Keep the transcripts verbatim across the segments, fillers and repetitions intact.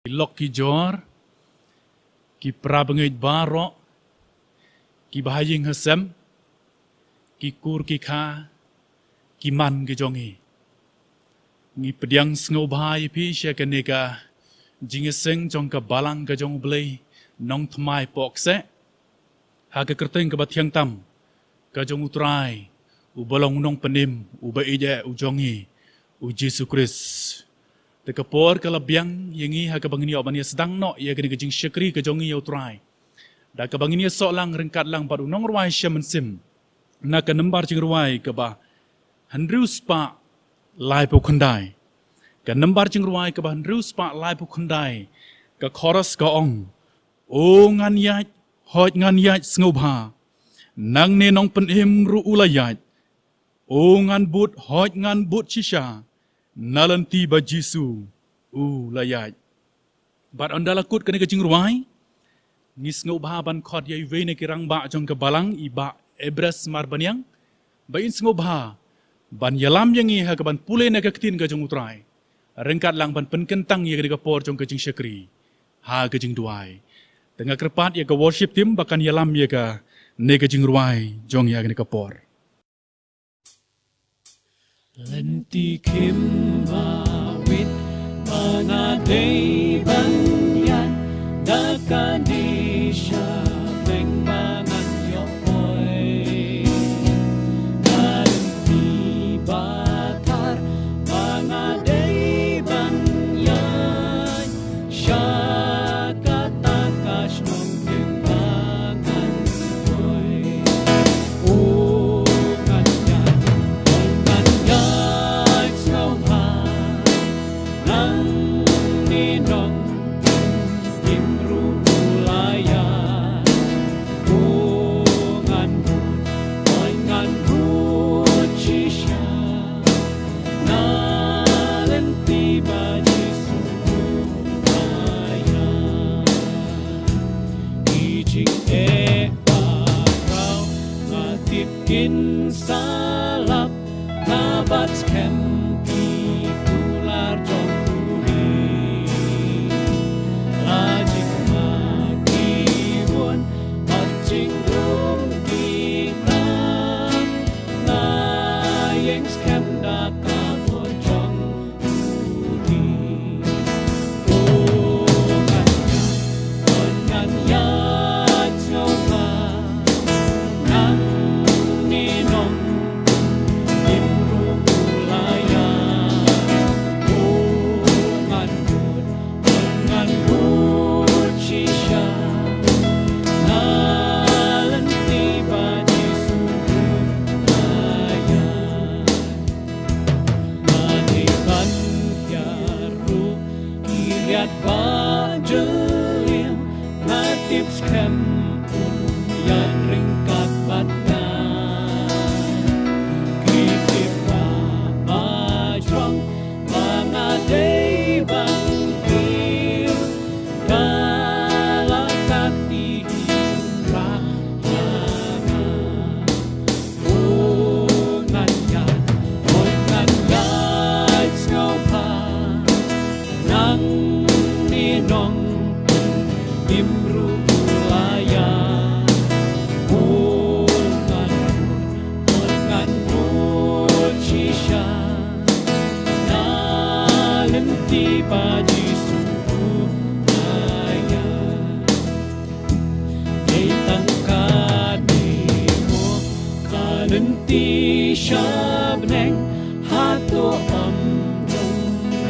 Ki lok ki jor, ki para bangeit baroh, ki bahaïing hasem, ki kur ki kha, ki man ki jong ngi. Ngi pdiang sngewbha ïa phi sha kane ka jingïaseng jong ka Balang ka jong U Blei Nongthymmai Pohkseh, ha ka kyrteng kaba thiang tam ka jong U Trai, uba long u Nongpynim, uba ïeit eh u jong ngi, U Jisu Khrist. Te ka por ka la biang ïa ngi ha kaba ngin ïoh ban ïa sdang noh ïa kane ka jingshakri ka jong ngi ïa U Trai, da kaba ngin ïa soh lang ryngkat lang bad u nongrwai sha mynsiem na ka nambar jingrwai kaba hynriew spah laiphew khyndai. Ka nambar jingrwai kaba hynriew spah laiphew khyndai, ka chorus ka ong: O ngan ïaid, hooid ngan ïaid sngewbha, nangne Nongpynim ruh u la ïaid. O ngan bud, hooid ngan bud shisha, na lynti ba Jisu u la ïaid. Bad ynda la kut kane ka jingrwai, ngi sngewbha ban khot ïa iwei na ki rangbah jong ka Balang, i Bah Ebres Marbaniang, ba in sngewbha ban ïalam ïa ngi ha kaban pule na ka ktien ka jong U Trai, ryngkat lang ban pynkyntang ïa kane ka por jong ka jingshakri ha ka jingduwai. Te nga kyrpad ïa ka worship team ba kan ïalam ïa kane ka jingrwai jong ngi ha kane ka por. Lynti khim ba wit ba nga dei ban ïaid, da kane sha bneng ba ngan ïoh poi. Na lynti ba thar ba nga dei ban ïaid, sha kata ka shnong khim ba ngan poi. O ngan ïaid, o ngan ïaid sngewbha, nangne Nongpynim ruh u la ïaid. O ngan bud, o ngan bud shisha, na lynti ba Jisu u la ïaid. Ki jingeh bakhraw nga tip kin sa lap, nga bat skhem ki kular jong u Blei. La jingma ki bun, bad jingrung ki khlaiñ, nga ïeng skhem da ka bor jong Lade ban hiar ruh ki riat ba jylliew, nga tip skhem un ïaid ryngkat bad nga. Ki tip ba ba jrong ba nga dei ban kiew, da la kat ki hynrei ïa nga. O ngan ïaid, o ngan ïaid sngewbha, nangne Nongpynim ruh u la ïaid. O ngan bud, o ngan bud shisha, na lynti ba Jisu u la ïaid. Dei tang kane mo ka lynti sha bneng, hato ym don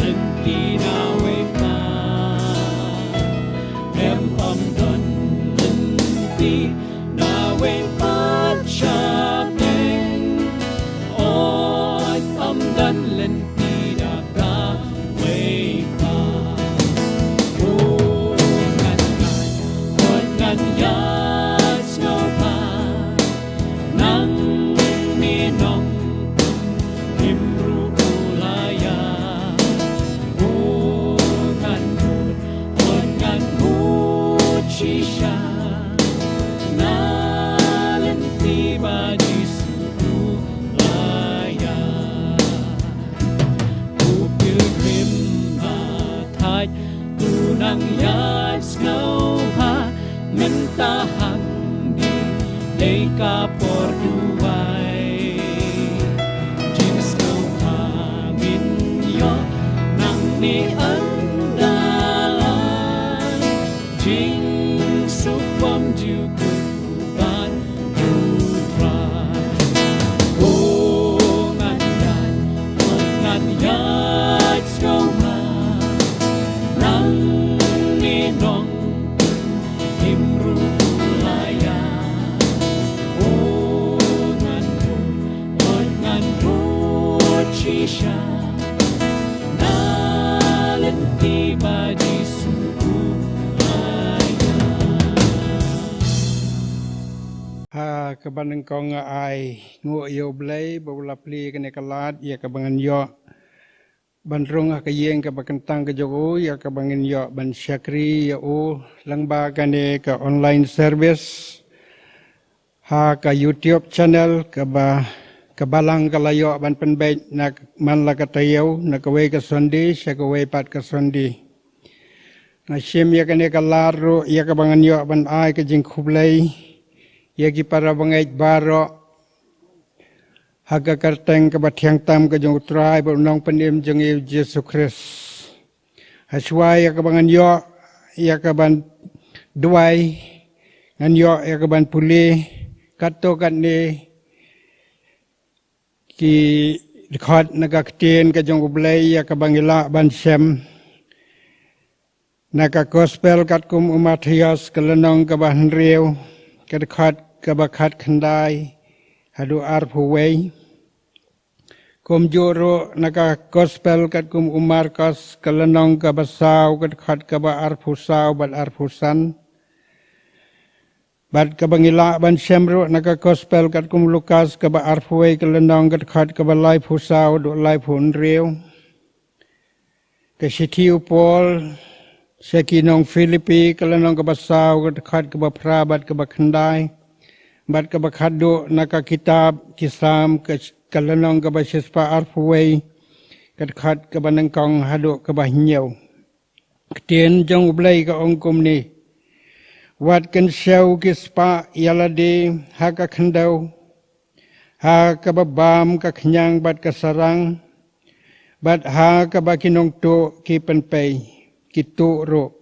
lynti na wei pat? Em ym don lynti na wei pat sha bneng. Oi, ym don lynti da kawei pat. O ngan ïaid, o ngan ïaid sngewbha, nangne Nongpynim ruh u la ïaid. O ngan bud, o ngan bud shisha, na Dei ka por duwai. Jingsngewbha ngin ïoh nangne ynda la jingsuk bymjukut ban U Trai. O ngan ïaid, ngan ïaid sngewbha. Nangne nongpynim ruh la ïaid. O ngan bud, o ngan bud shisha. Na lynti ba Jisu u la ïaid. Ha kaba nyngkong nga ai nguh ïa U Blei ba u la plie kane ka lad ïa kaba ngan ïoh ban rung ha ka ïing kaba kyntang ka jong u, ïa kaba ngin ïoh ban shakri ïa u lyngba kane ka online service ha ka YouTube channel kaba, ka Balang ka la ïoh ban pynbeit na man la ka taïew, na kawei ka Sunday sha kawei pat ka Sunday. Nga shim ïa kane ka lad ruh ïa kaba ngan ïoh ban ai ka jingkhublei ïa ki para bangeit baroh ha ka kyrteng kaba thiang tam ka jong U Trai bad U Nongpynim jong ngi U Jisu Khrist. Hashwa ïa kaban ïoh, ïa kaban duwai, ngan ïoh ïa kaban pule katto katne ki dkhot na ka ktien ka jong U Blei ïa kaba ngi lah ban shem. Na ka Gospel katkum u Mathaios ka lynnong kaba hynriew, ka dkhot kaba khatkhyndai haduh arphew wei. Kumjuh ruh na ka Gospel katkum u Markos ka lynnong kaba saw, ka dkhot kaba arphew saw bad arphew san. Bad kaba ngi lah ban shem ruh na ka Gospel katkum u Lukas kaba arphew wei ka lynnong, ka dkhot kaba laiphew saw haduh laiphew hynriew. Ka shithi u Paul sha ki nong Philippi ka lynnong kaba saw, ka dkhot kaba phra bad kaba khyndai. Bad kaba khatduh na ka kitab ki Salm ka, ka lynnong kaba shispah arphew wei, ka dkhot kaba nyngkong haduh kaba hynñiew. Ktien jong U Blei ka ong kumne: Wat kynshew ki spah ïa lade ha ka khyndew, ha kaba bam ka khñiang bad ka sarang, bad ha kaba ki nongtuh ki pynpei, ki tuh ruh.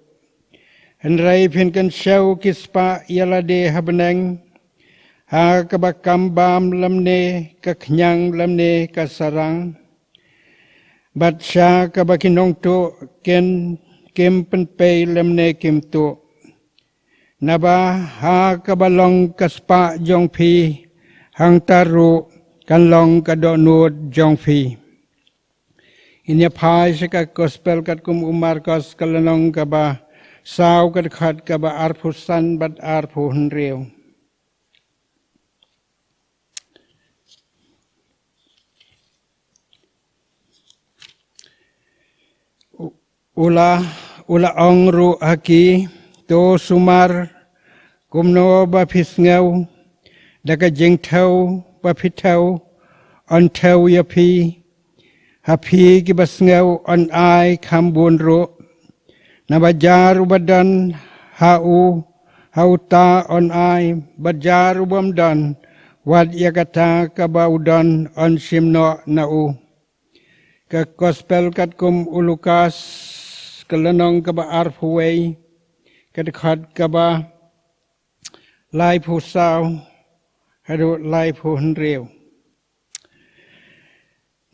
Hynrei phin kynshew ki spah ïa lade ha bneng, ha kaba kam bam lymne ka khñiang lymne ka sarang, bad sha kaba ki nongtuh kin, kim pynpei lymne kim tuh. Naba ha kaba long ka spah jong phi, hangta ruh kan long ka dohnud jong phi. Ngin ïa phai sha ka Gospel katkum u Markos ka lynnong kaba saw, ka dkhot kaba arphew san bad arphew hynriew. U, u la, u la ong ruh ha ki: To sumar kumno ba phi sngew, da ka jingthew ba phi thew, yn thew ïa phi. Ha phi kiba sngew yn ai kham bun ruh. Naba jar uba don ha u, ha uta yn ai, bad jar u bym don, wat ïa kata kaba u don yn shim noh na u. Ka Gospel katkum u Lukas ka lynnong kaba arphew wei, ka dkhot kaba laiphew saw haduh laiphew hynriew.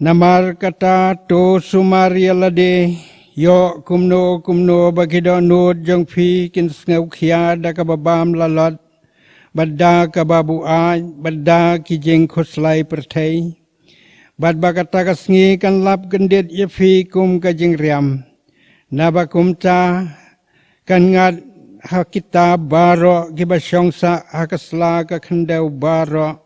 Namar kata to sumar ïa lade, ïoh kumno kumno ba ki dohnud jong phi kin sngewkhia da kaba bam lalot, bad da kaba buaid, bad da ki jingkhuslai pyrthei. Bad ba kata ka sngi kan lap kyndit ïa phi kum ka jingriam. Naba kumta kan ngat ha kita baroh kiba shong sah ha ka sla ka khyndew baroh.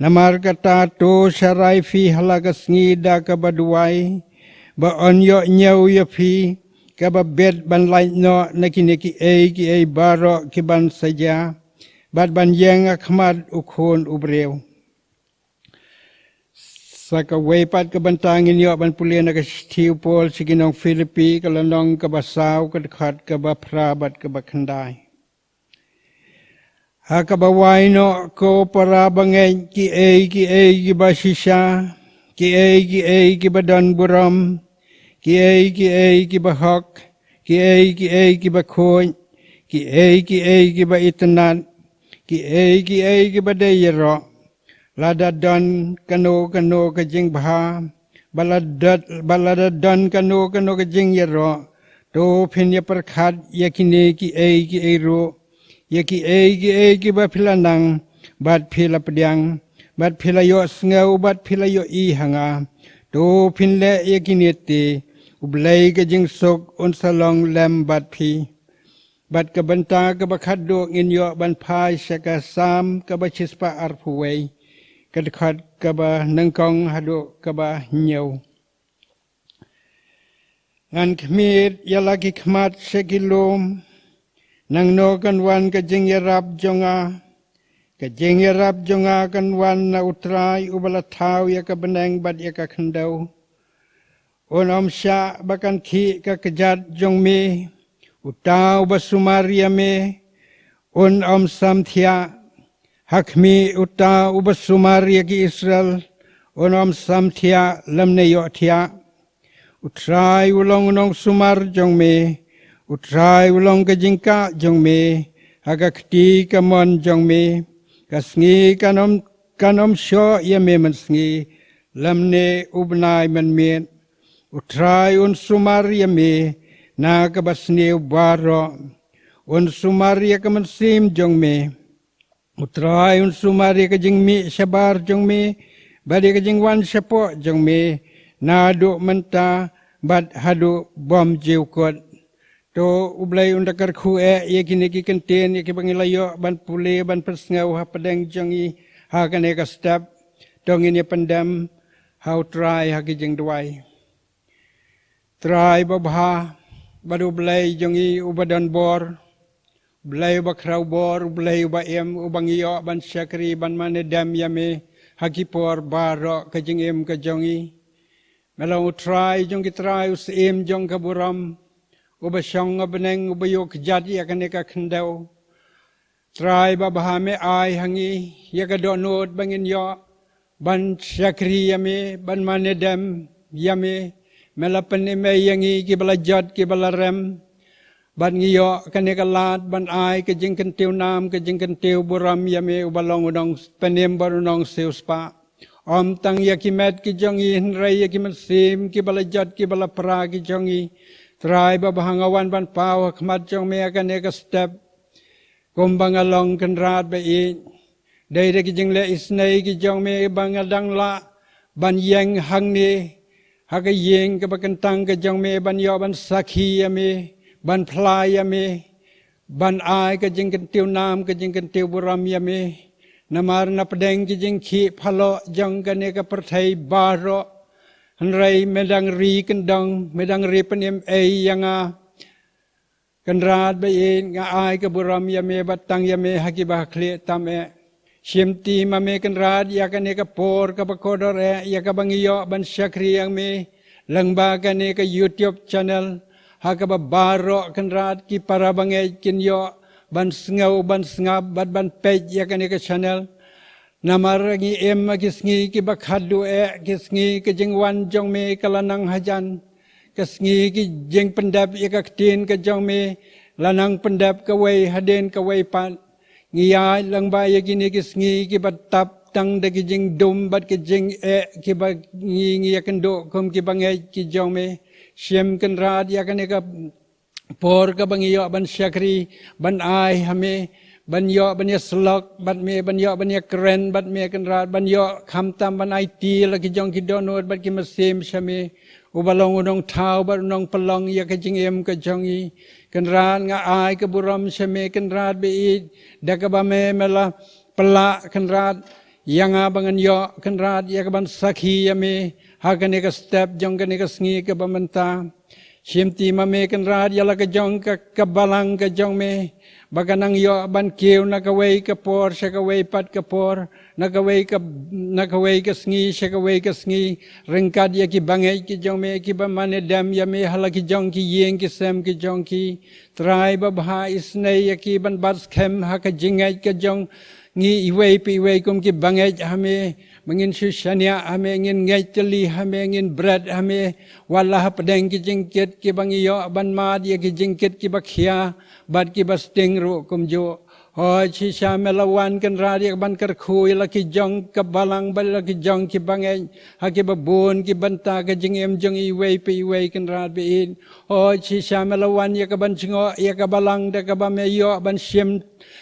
Namar kata to sharai phi ha la ka sngi da kaba duwai, ba yn ïoh ñiew ïa phi kaba bit ban lait noh na kine kiei kiei baroh kiban sa jia, bad ban ïeng ha khmat u Khun u briew. Sa kawei pat ka bynta ngin ïoh ban pule na ka shithi u Paul sha ki nong Philippi ka lynnong kaba saw, ka dkhot kaba phra bad kaba khyndai. Ha kaba wai noh ko para bangeit, kiei kiei kiba shisha, kiei kiei kiba don burom, kiei kiei kiba hok, kiei kiei kiba khuid, kiei kiei kiba itynnad, kiei kiei kiba dei ïaroh, lada don kano kano ka jingbha, ba lada, ba lada don kano kano ka jingïaroh, to phin ïa pyrkhat ïa kine kiei kiei ruh, ïa kiei kiei kiba phi la nang bad phi la pdiang bad phi la ïohsngew bad phi la ïohi ha nga, to phin leh ïa kine te. U Blei ka jingsuk un sa long lem bad phi. Bad ka bynta kaba khatduh ngin ïoh ban phai sha ka Salm kaba shispah arphew wei, ka dkhot kaba nyngkong haduh kaba hynñiew. Ngan khmied ïa la ki khmat sha ki lum. Nangno kan wan ka jingïarap jong nga? Ka jingïarap jong nga kan wan na U Trai uba la thaw ïa ka bneng bad ïa ka khyndew. Un ym shah ba kan khih ka kjat jong me. Uta uba sumar ïa me un ym samthiah. Ha khmih, uta uba sumar ïa ki Israel un ym samthiah lymne ïohthiah. U Trai u long u nongsumar jong me. U Trai u long ka jingkah jong me ha ka kti kamon jong me. Ka sngi kan ym, kan ym shoh ïa me mynsngi, lymne u bnai mynmiet. U Trai un sumar ïa me na kaba sniew baroh. Un sumar ïa ka mynsiem jong me. U Trai un sumar ïa ka jingmih shabar jong me bad ïa ka jingwan shapoh jong me, naduh mynta bad haduh bymjukut. To U Blei un da kyrkhu eh ïa kine ki kyntien ïa kiba ngi la ïoh ban pule ban pynsngew hapdeng jong ngi ha kane ka step. To ngin ïa pyndem ha U Trai ha ki jingduwai. Trai babha, bad U Blei jong ngi uba don bor, U Blei uba khraw bor, U Blei uba im, uba ngi ïoh ban shakri ban mane dem ïa me ha ki por baroh ka jingim ka jong ngi. Me long U Trai jong ki trai, U Syiem jong ka burom, uba shong ha bneng, uba ïoh kjat ïa kane ka khyndew. Trai babha, me ai ha ngi ïa ka dohnud ba ngin ïoh ban shakri ïa me, ban mane dem ïa me. Me la pynim ei ïa ngi kiba la jot kiba la rem, bad ngi ïoh kane ka lad ban ai ka jingkyntiew nam ka jingkyntiew burom ïa me uba long u nongpynim bad u nongsiewspah. Ym tang ïa ki met ki jong ngi hynrei ïa ki mynsiem kiba la jot kiba la pra ki jong ngi. Trai babha, nga wan ban paw ha khmat jong me ha kane ka step. Kumba nga long, Kynrad ba ïeit, dei da ki jingleh isynei ki jong me ba nga dang lah ban ïeng hangne ha ka ïing kaba kyntang ka jong me ban ïoh ban sakhi ïa me, ban phla ïa me, ban ai ka jingkyntiew nam ka jingkyntiew burom ïa me. Namar na pdeng ki jingkhih phylla jong kane ka pyrthei baroh, hynrei me dang ri kyndong, me dang ri pynim ei ïa nga. Kynrad ba ïeit, nga ai ka burom ïa me bad tang ïa me ha kiba khlieh tam eh. Shim ti ma me Kynrad ïa kane ka por kaba kordor eh ïa kaba ngi ïoh ban shakri ïa me lyngba kane ka YouTube channel, ha kaba baroh Kynrad ki para bangeit kin ïoh ban sngew, ban sngap bad ban peit ïa kane ka channel. Namar ngi im ha ki sngi kiba khadduh eh, ki sngi ka jingwan jong me ka la nang hajan. Ka sngi ka jingpyndep ïa ka ktien ka jong me la nang pyndep kawei hadien kawei pat. Ngi ïaid lyngba ïa kine ki sngi kiba tap tang da ki jingdum bad ki jingeh kiba ngi, ngi ïakynduh kum ki bangeit ki jong me. Shim Kynrad ïa kane ka por kaba ngi ïoh ban shakri, ban ai ha me, ban ïoh ban ïasyllok bad me, ban ïoh ban ïakren bad me Kynrad, ban ïoh khamtam ban aiti la ki jong ki dohnud bad ki mynsiem sha me, uba long u nongthaw bad u nongpynlong ïa ka jingim ka jong ngi. Kynrad, nga ai ka burom sha me Kynrad ba ïeit, da kaba me me la pynlah Kynrad ïa nga ba ngan ïoh Kynrad ïa kaban sakhi ïa me ha kane ka step jong kane ka sngi kaba mynta. Shimti ma me Kynrad ïa la ka jong ka, ka balang ka jong me, ba kan nang ïoh ban kiew na kawei ka por sha kawei pat ka por, na kawei ka, na kawei ka sngi sha kawei ka sngi, ryngkat ïa ki bangeit ki jong me, ki ba mane dem ïa me ha la ki jong ki ïing ki sem ki jong ki. Trai babha, isynei ïa ki ban bat skhem ha ka jingngeit ka jong ngi iwei pa iwei kum ki bangeit ha me. Ba ngin shu shaniah ha me, ngin ngeit tylli ha me, ngin bret ha me, wat la hapdeng ki jingkit ki ba ngi ïoh ban mad ïa ki jingkit ki ba khia bad ki ba sting ruh kumjuh. Hooid, shisha me la wan Kynrad ïa ka ban kyrkhu ïa la ki jong ka balang bad la ki jong ki bangeit ha ki ba bun ki bynta ka jingim jong iwei pa iwei Kynrad ba ïeit. Hooid, shisha me la wan ïa ka ban jngoh ïa ka balang da ka ba me ïoh ban shim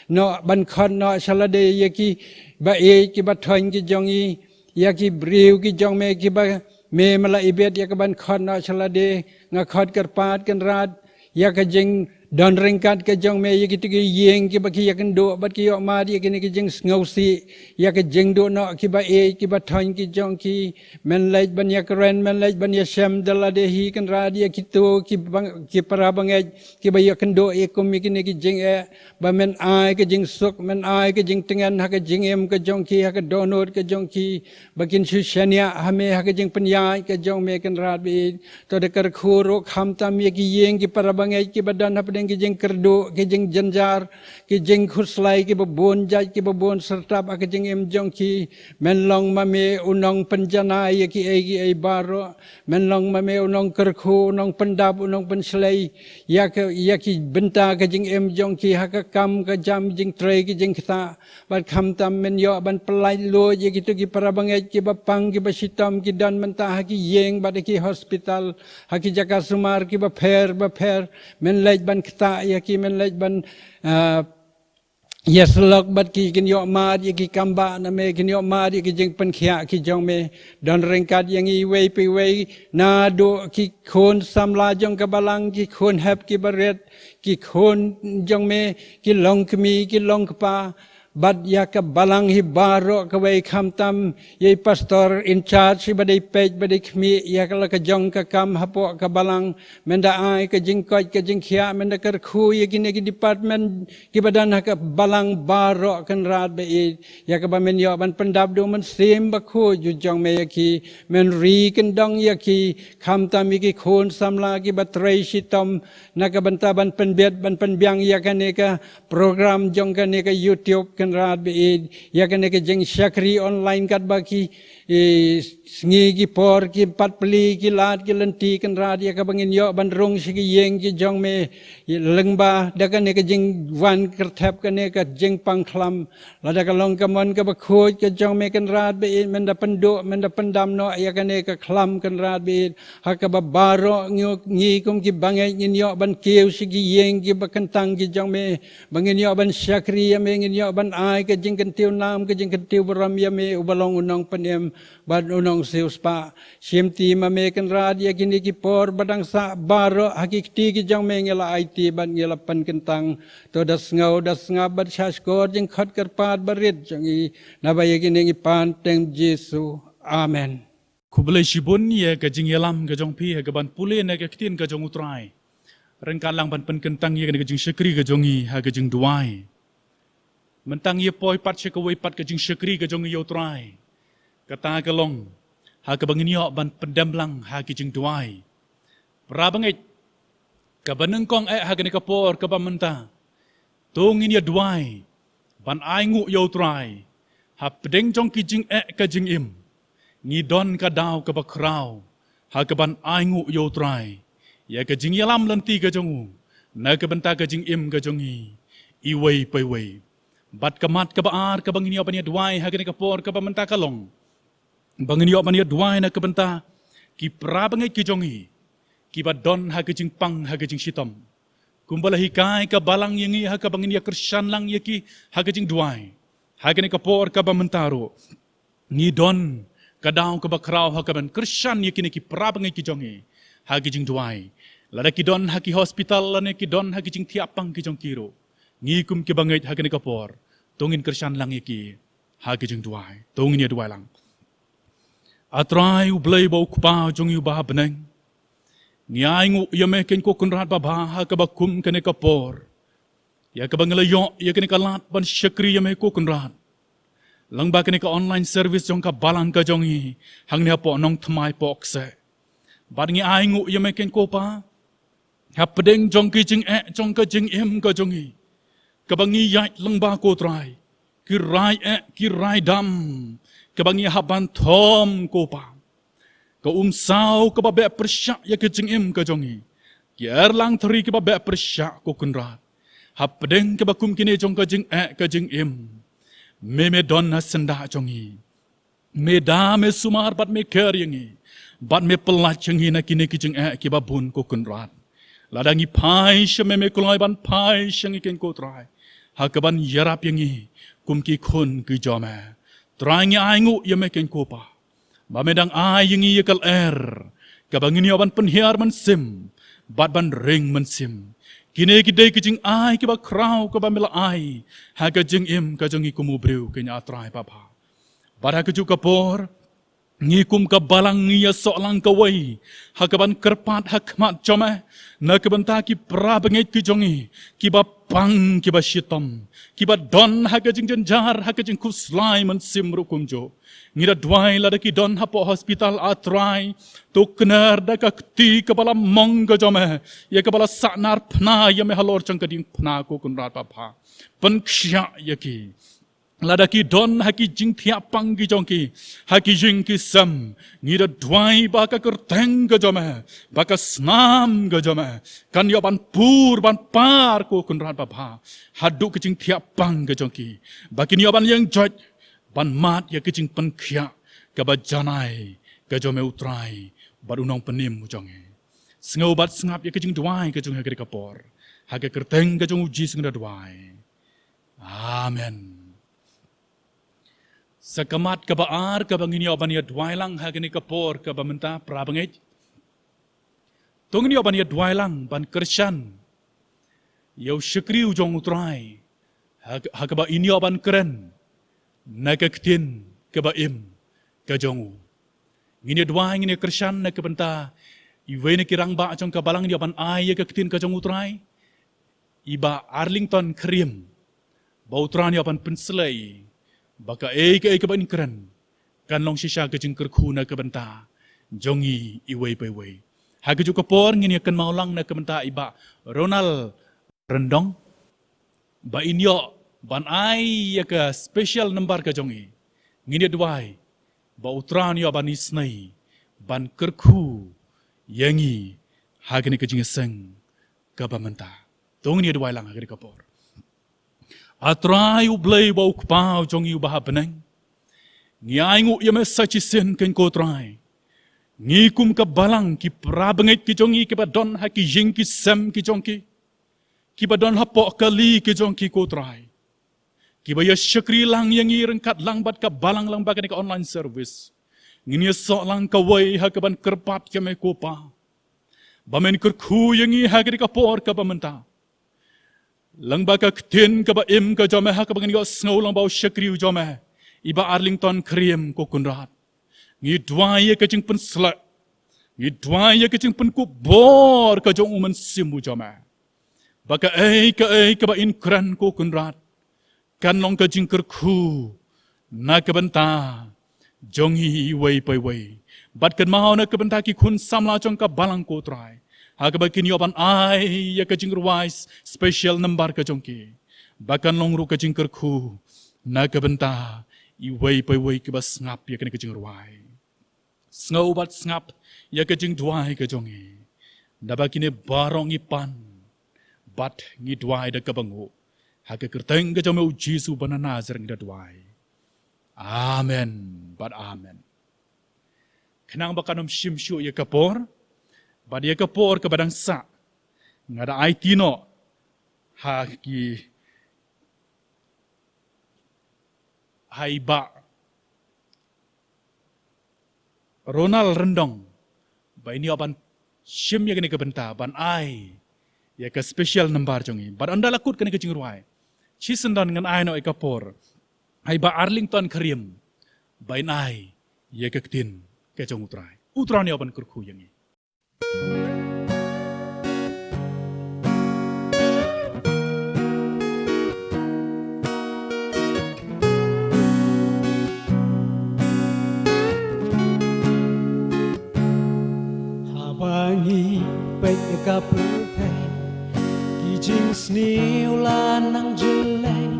noh, ban khot noh sha lade ïa ki ba ïeit ki ba thoiñ ki jong i, ïa ki briew ki jong me ki ba me me la ibit ïa ka ban khot noh sha lade. Nga khot kyrpad Kynrad ïa ka jingdon ryngkat ka jong me ïa ki tu ki ïing ki ba ki ïakynduh bad ki ïoh mad ïa kine ki jingsngewsih, ïa ka jingduh noh ki ba ïeit ki ba thoiñ ki jong ki. Men leit ban ïakren, men leit ban ïashem da lade hi Kynrad ïa ki tu ki bang, ki para bangeit ki ba ïakynduh ïa kum ïa kine ki jingeh, ba men ai ka jingsuk, men ai ka jingtngen ha ka jingim ka jong ki, ha ka dohnud ka jong ki, ba kin shu shaniah ha me ha ka jingpynïaid ka jong me Kynrad ba ïeit. To da kyrkhu ruh khamtam ïa ki ïing ki para bangeit ki ba don hapdeng ki jingkyrduh, ki jingjynjar, ki jingkhuslai ki ba bun jait ki ba bun syrtap ha ka jingim jong ki. Men long ma me u nongpynjanai ïa ki ei ki ei baroh. Men long ma me u nongkyrkhu, u nongpyndap, u nongpynshlei ïa ka, ïa ki bynta ka jingim jong ki ha ka kam ka jam, jingtrei ki jingktah. Bad khamtam men ïoh ban pyllait luid ïa ki tu ki para bangeit ki ba pang ki ba shitom ki don mynta ha ki ïing bad ha ki hospital, ha ki jaka sumar ki ba pher ba pher. Men leit ban ktah ïa ki, men leit ban, ah, ïasyllok bad ki, kin ïoh mad ïa ki kambah na me, kin ïoh mad ïa ki jingpynkhiah ki jong me. Don ryngkat ïa ngi iwei pa iwei, naduh ki khun samla jong ka balang, ki khun hep ki barit, ki khun jong me, ki longkmie ki longkpa, bad ïa ka balang hi baroh kawei khamtam ïa i pastor in charge hi ba dei peit ba dei khmih ïa ka la ka jong ka kam hapoh ka balang. Men da ai ka jingkoit ka jingkhiah, men da kyrkhu ïa kine ki department ki ba don ha ka balang baroh Kynrad ba ïeit, ïa ka ba men ïoh ban pyndap da u Mynsiem Bakhuid u jong me ïa ki. Men ri kyndong ïa ki, khamtam ïa ki khun samla ki ba trei shitom na ka bynta ban pynbit ban pynbiang ïa kane ka program jong kane ka YouTube Kynrad ba ïeit, ïa kane ka jingshakri online katba ki, i, sngi ki por ki pat plie ki lad ki lynti Kynrad, ïa ka ba ngin ïoh ban rung sha ki ïing ki jong me, i, lyngba da kane ka jingwan kyrthep kane ka jingpang khlam. Lada ka long ka mon ka bakhuid ka jong me Kynrad ba ïeit, men da pynduh, men da pyndam noh ïa kane ka khlam Kynrad ba ïeit. Ha ka ba baroh ngi, ngi kum ki bangeit ngin ïoh ban kiew sha ki ïing ki ba kyntang ki jong me, ba ngin ïoh ban shakri ïa me, ngin ïoh ban ai ka jingkyntiew nam ka jingkyntiew burom ïa me u ba long u nongpynim bad u nongsiewspah. Shimti ma me Kynrad ïa kine ki por ba dang sah baroh ha ki kti ki jong me ngi la aiti bad ngi la pynkyntang. To da sngew da sngap bad sha shkor jingkhot kyrpad barit jong ngi, naba ïa kine ngi pan teng Jisu. Amen. Khublei shibun ïa ka jingïalam ka jong phi ha ka ban pule na ka ktien ka jong U Trai. Ryngkat lang ban pynkyntang ïa kane ka jingshakri ka jong ngi ha ka jingduwai. Mynta ngi ïa poi pat sha kawei pat ka jingshakri ka jong ngi ïa U Trai. Kata ka long ha ka ba ngin ïoh ban pyndem lang ha ka jingduwai. Para bangeit, ka ba nyngkong eh ha kane ka por ka ba mynta, to ngin ïa duwai ban ai nguh ïa U Trai hapdeng jong ki jingeh ka jingim. Ngi don ka daw ka ba khraw ha ka ban ai nguh ïa U Trai ïa ka jingïalam lynti ka jong u na ka bynta ka jingim ka jong ngi iwei pa iwei. Bad ka mat ka ba ar ka ba ngin ïa ban ïa duwai ha kane ka por ka ba mynta ka long ba ngin ïoh ban ïa duwai na ka bynta ki para bangeit ki jong ngi ki ba don ha ka jingpang ha ka jingshitom. Kumba la hikai ka balang ïa ngi ha ka ba ngin ïa kyrshan lang ïa ki ha ka jingduwai. Ha kane ka por ka ba mynta ruh ngi don ka daw ka ba khraw ha ka ban kyrshan ïa kine ki para bangeit ki jong ngi ha ka jingduwai. Lada ki don ha ki hospital lane ki don ha ka jingthiah pang ki jong ki ruh, ngi kum ki bangeit ha kane ka por to ngin kyrshan lang ïa ki ha ka jingduwai. To ngin ïa duwai lang. A Trai U Blei ba U Kpa jong ngi uba ha bneng, Ngi ai nguh ïa me keiñ ko Kynrad babha ha kaba kum kane ka por, ïa kaba ngi la ïoh ïa kane ka lad ban shakri ïa me ko Kynrad, lyngba kane ka online service jong ka balang ka jong ngi hangne hapoh Nongthymmai Pohkseh. Bad ngi ai nguh ïa me keiñ ko Pa, hapdeng jong ki jingeh jong ka jingim ka jong ngi, kaba ngi ïaid lyngba ko Trai, ki rai eh, ki rai dam, kaba ngi hap ban thom ko Pa. Ka umsaw kaba beh pyrshah ïa ka jingim ka jong ngi, ki erlang thri kaba beh pyrshah ko Kynrad. Hapdeng kaba kum kine jong ka jingeh ka jingim, me me don ha syndah jong ngi. Me da, me sumar bad me ker ïa ngi, bad me pyllait ïa ngi na kine ki jingeh kiba bun ko Kynrad. Lada ngi phai sha me, me kloi ban phai sha ngi keiñ ko Trai, ha kaban ïarap ïa ngi kum ki khun ki jong me. Trai, ngi ai nguh ïa me keiñ ko Pa, ba me dang ai ïa ngi ïa ka lyer kaba ngin ïoh ban pynhiar mynsiem bad ban ring mynsiem. Kine ki dei ki jingai kiba khraw kaba me la ai ha ka jingim ka jong ngi kum u briew keiñ, A Trai babha. Bad ha kajuh ka por, ngi kum ka balang ngi ïasoh lang kawei ha kaban kyrpad ha khmat jong me na ka bynta ki para bangeit ki jong ngi, kiba pang, kiba shitom, kiba don ha ka jingjynjar, ha ka jingkhuslai mynsiem ruh kumjuh. Ngi da duwai lada ki don hapoh hospital, A Trai, to kner da ka kti kaba la mong ka jong me, ïa kaba la sahnarphna ïa me halor jong ka diengphna ko Kynrad babha. Pynkhiah ïa ki. Lada ki don ha ki jingthiah pang ki jong ki ha ki ïing ki sem, ngi da duwai ba ka kyrteng ka jong me, ba ka snam ka jong me kan ïoh ban pur ban par ko Kynrad babha, haduh ka jingthiah pang ka jong ki, ba kin ïoh ban ïeng joit ban mad ïa ka jingpynkhiah kaba janai ka jong me U Trai bad U Nongpynim u jong ngi. Sngew bad sngap ïa ka jingduwai ka jong ngi ha kane ka por. Ha ka kyrteng ka jong U Jisu ngi da duwai. Amen. Sa ka mat kaba ar kaba ngin ïoh ban ïa duwai lang ha kane ka por kaba mynta, para bangeit. To ngin ïoh ban ïa duwai lang ban kyrshan ïa u shakri u jong U Trai ha, ha kaba in ïoh ban kren na ka ktien kaba im ka jong u. Ngin ïa duwai, ngin ïa kyrshan na ka bynta iwei na ki rangbah jong ka balang, ngin ïoh ban ai ïa ka ktien ka jong U Trai, i Bah Arlington Khyriem, ba U Trai un ïoh ban pynslei ba kaei kaei kaba in kren kan long shisha ka jingkyrkhu na ka bynta jong ngi iwei pa iwei. Ha kajuh ka por ngin ïa kynmaw lang na ka bynta i Bah Ronald Ryndong, ba in ïoh ban ai ïa ka special number ka jong ngi. Ngin ïa duwai ba U Trai un ïoh ban isynei ban kyrkhu ïa ngi ha kane ka jingïaseng kaba mynta. To ngin ïa duwai lang ha kane ka por. A Trai U Blei bad U Kpa u jong ngi uba ha bneng, ngi ai nguh ïa me sa shisien keiñ ko Trai. Ngi kum ka balang, ki para bangeit ki jong ngi kiba don ha ki ïing ki sem ki jong ki, kiba don hapoh kali ki jong ki ko Trai, kiba ïa shakri lang ïa ngi ryngkat lang bad ka balang lang bad kane ka online service. Ngin ïasoh lang kawei ha kaban kyrpad ïa me ko Pa, ba men kyrkhu ïa ngi ha kane ka por kaba mynta. Lyngba ka ktien kaba im ka jong me ha kaba ngin ïohsngew lang bad u shakri u jong me, i Bah Arlington Khyriem ko Kynrad. Ngi duwai ïa ka jingpynsleh, ngi duwai ïa ka jingpynkup bor ka jong u Mynsiem u jong me, ba kaei kaei kaba in kren ko Kynrad kan long ka jingkyrkhu na ka bynta jong ngi iwei pa iwei. Bad kynmaw na ka bynta ki khun samla jong ka balang ko Trai, ha kaba kin ïoh ban ai ïa ka jingrwai special number ka jong ki, ba kan long ruh ka jingkyrkhu na ka bynta iwei pa iwei kiba sngap ïa kane ka jingrwai. Sngew bad sngap ïa ka jingduwai ka jong ngi. Naba kine baroh ngi pan bad ngi duwai da kaba nguh. Ha ka kyrteng ka jong me U Jisu ba na Nasareth ngi da duwai. Amen bad amen. Khnang ba kan ym shim shuh ïa ka por bad ïa ka por kaba dang sah, nga da aiti noh ha ki, ha i Bah Ronald Ryndong ba in ïoh ban shim ïa kane ka bynta ban ai ïa ka special number jong ngi. Bad ynda la kut kane ka jingrwai, shisyndon ngan ai noh ïa ka por ha i Bah Arlington Khyriem ba in ai ïa ka ktien ka jong U Trai. U Trai un ïoh ban kyrkhu ïa ngi. Sniew la nang jyllei,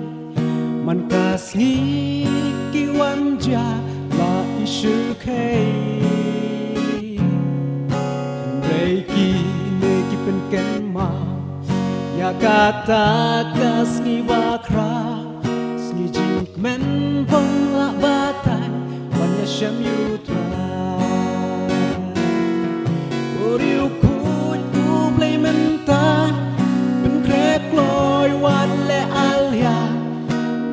man ka sngi ki wan jia la i shu khei. Hynrei kine ki pynkynmaw ïa kata ka sngi bakhraw, sngi jingkmen bym lah batai ban ïashem ïa U Trai. U riewkhuid U Blei mynta pynkhreh kloi, wat leh alia,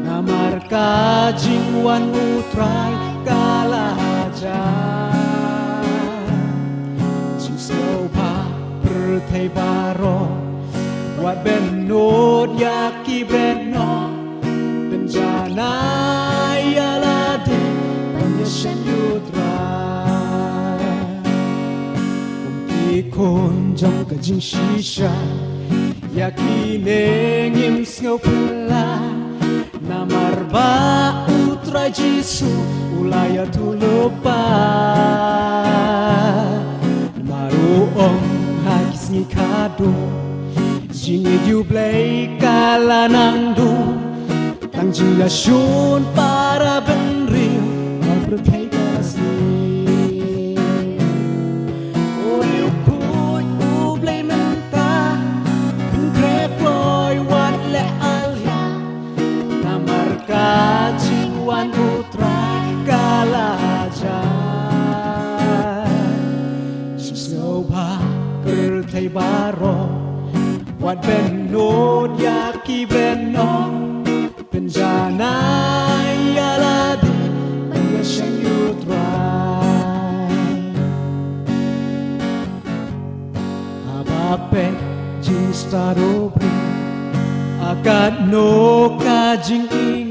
namar ka jingwan U Trai ka la jia. Jingsngewbha pyrthei baroh, wat bynnud ïa ki briew noh, pynjanai ïa lade ban ïashem ïa U Trai. Kum ki khun jong ka jingshisha, ïa kine ngim sngew phylla, namar ba U Trai Jisu u la ïathuh lypa. Namar u ong ha ki sngi khadduh, jingïeit ïa U Blei ka la nang dum, tang jingïashun para bynriew ha pyrthei ka sngi. U riewkhuid U Blei mynta pynkhreh kloi, wat leh alia, namar ka jingwan U Trai ka la jia. Jingsngewbha pyrthei baroh, wat bynnud ïa ki briew noh, pynjanai ïa lade ban ïashem ïa U Trai. Haba peit jingstad u briew, katno ka jingim,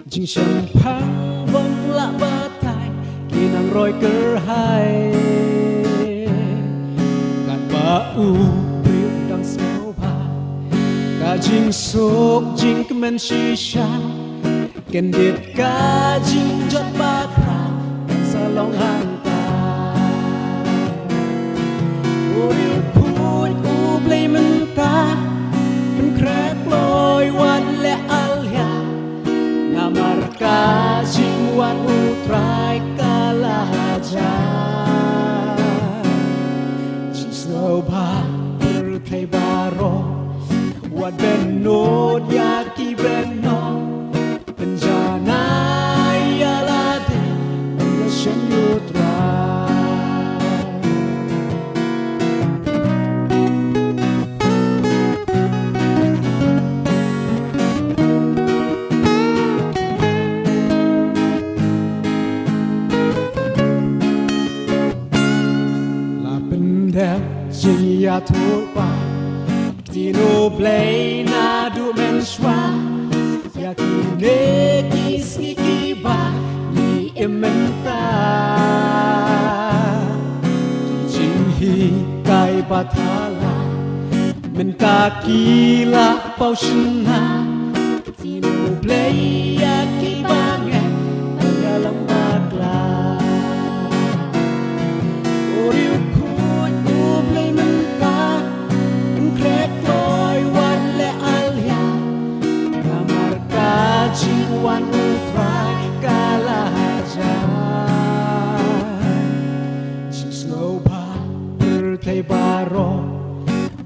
jingshemphang bym lah batai, ki nang roi kyrhai. Katba u briew u dang sngewbha, ka jingsuk jingkmen shisha, kyndit ka jingjot bakhraw kan sa long hangta. U riewkhuid U Blei mynta pynkhreh kloi, wat leh alia, namar ka jingwan U Trai ka la jia. Jingsngewbha pyrthei baroh, wat bynnud ïa ki briew noh, pynjanai ïa lade ban ïashem ïa U Trai. La pyndep jingïathuhpaw ktien U Blei naduh mynshuwa, ïa kine ki sngi kiba ngi im mynta. Ki jinghikai ba thala mynta ki la paw shynna, ktien U Blei ïa kiba ngeit ban ïalam bakla. U riewkhuid U Blei mynta pynkhreh kloi, wat leh alia, namar ka jingwan U Trai ka la jia. Jingsngewbha pyrthei baroh,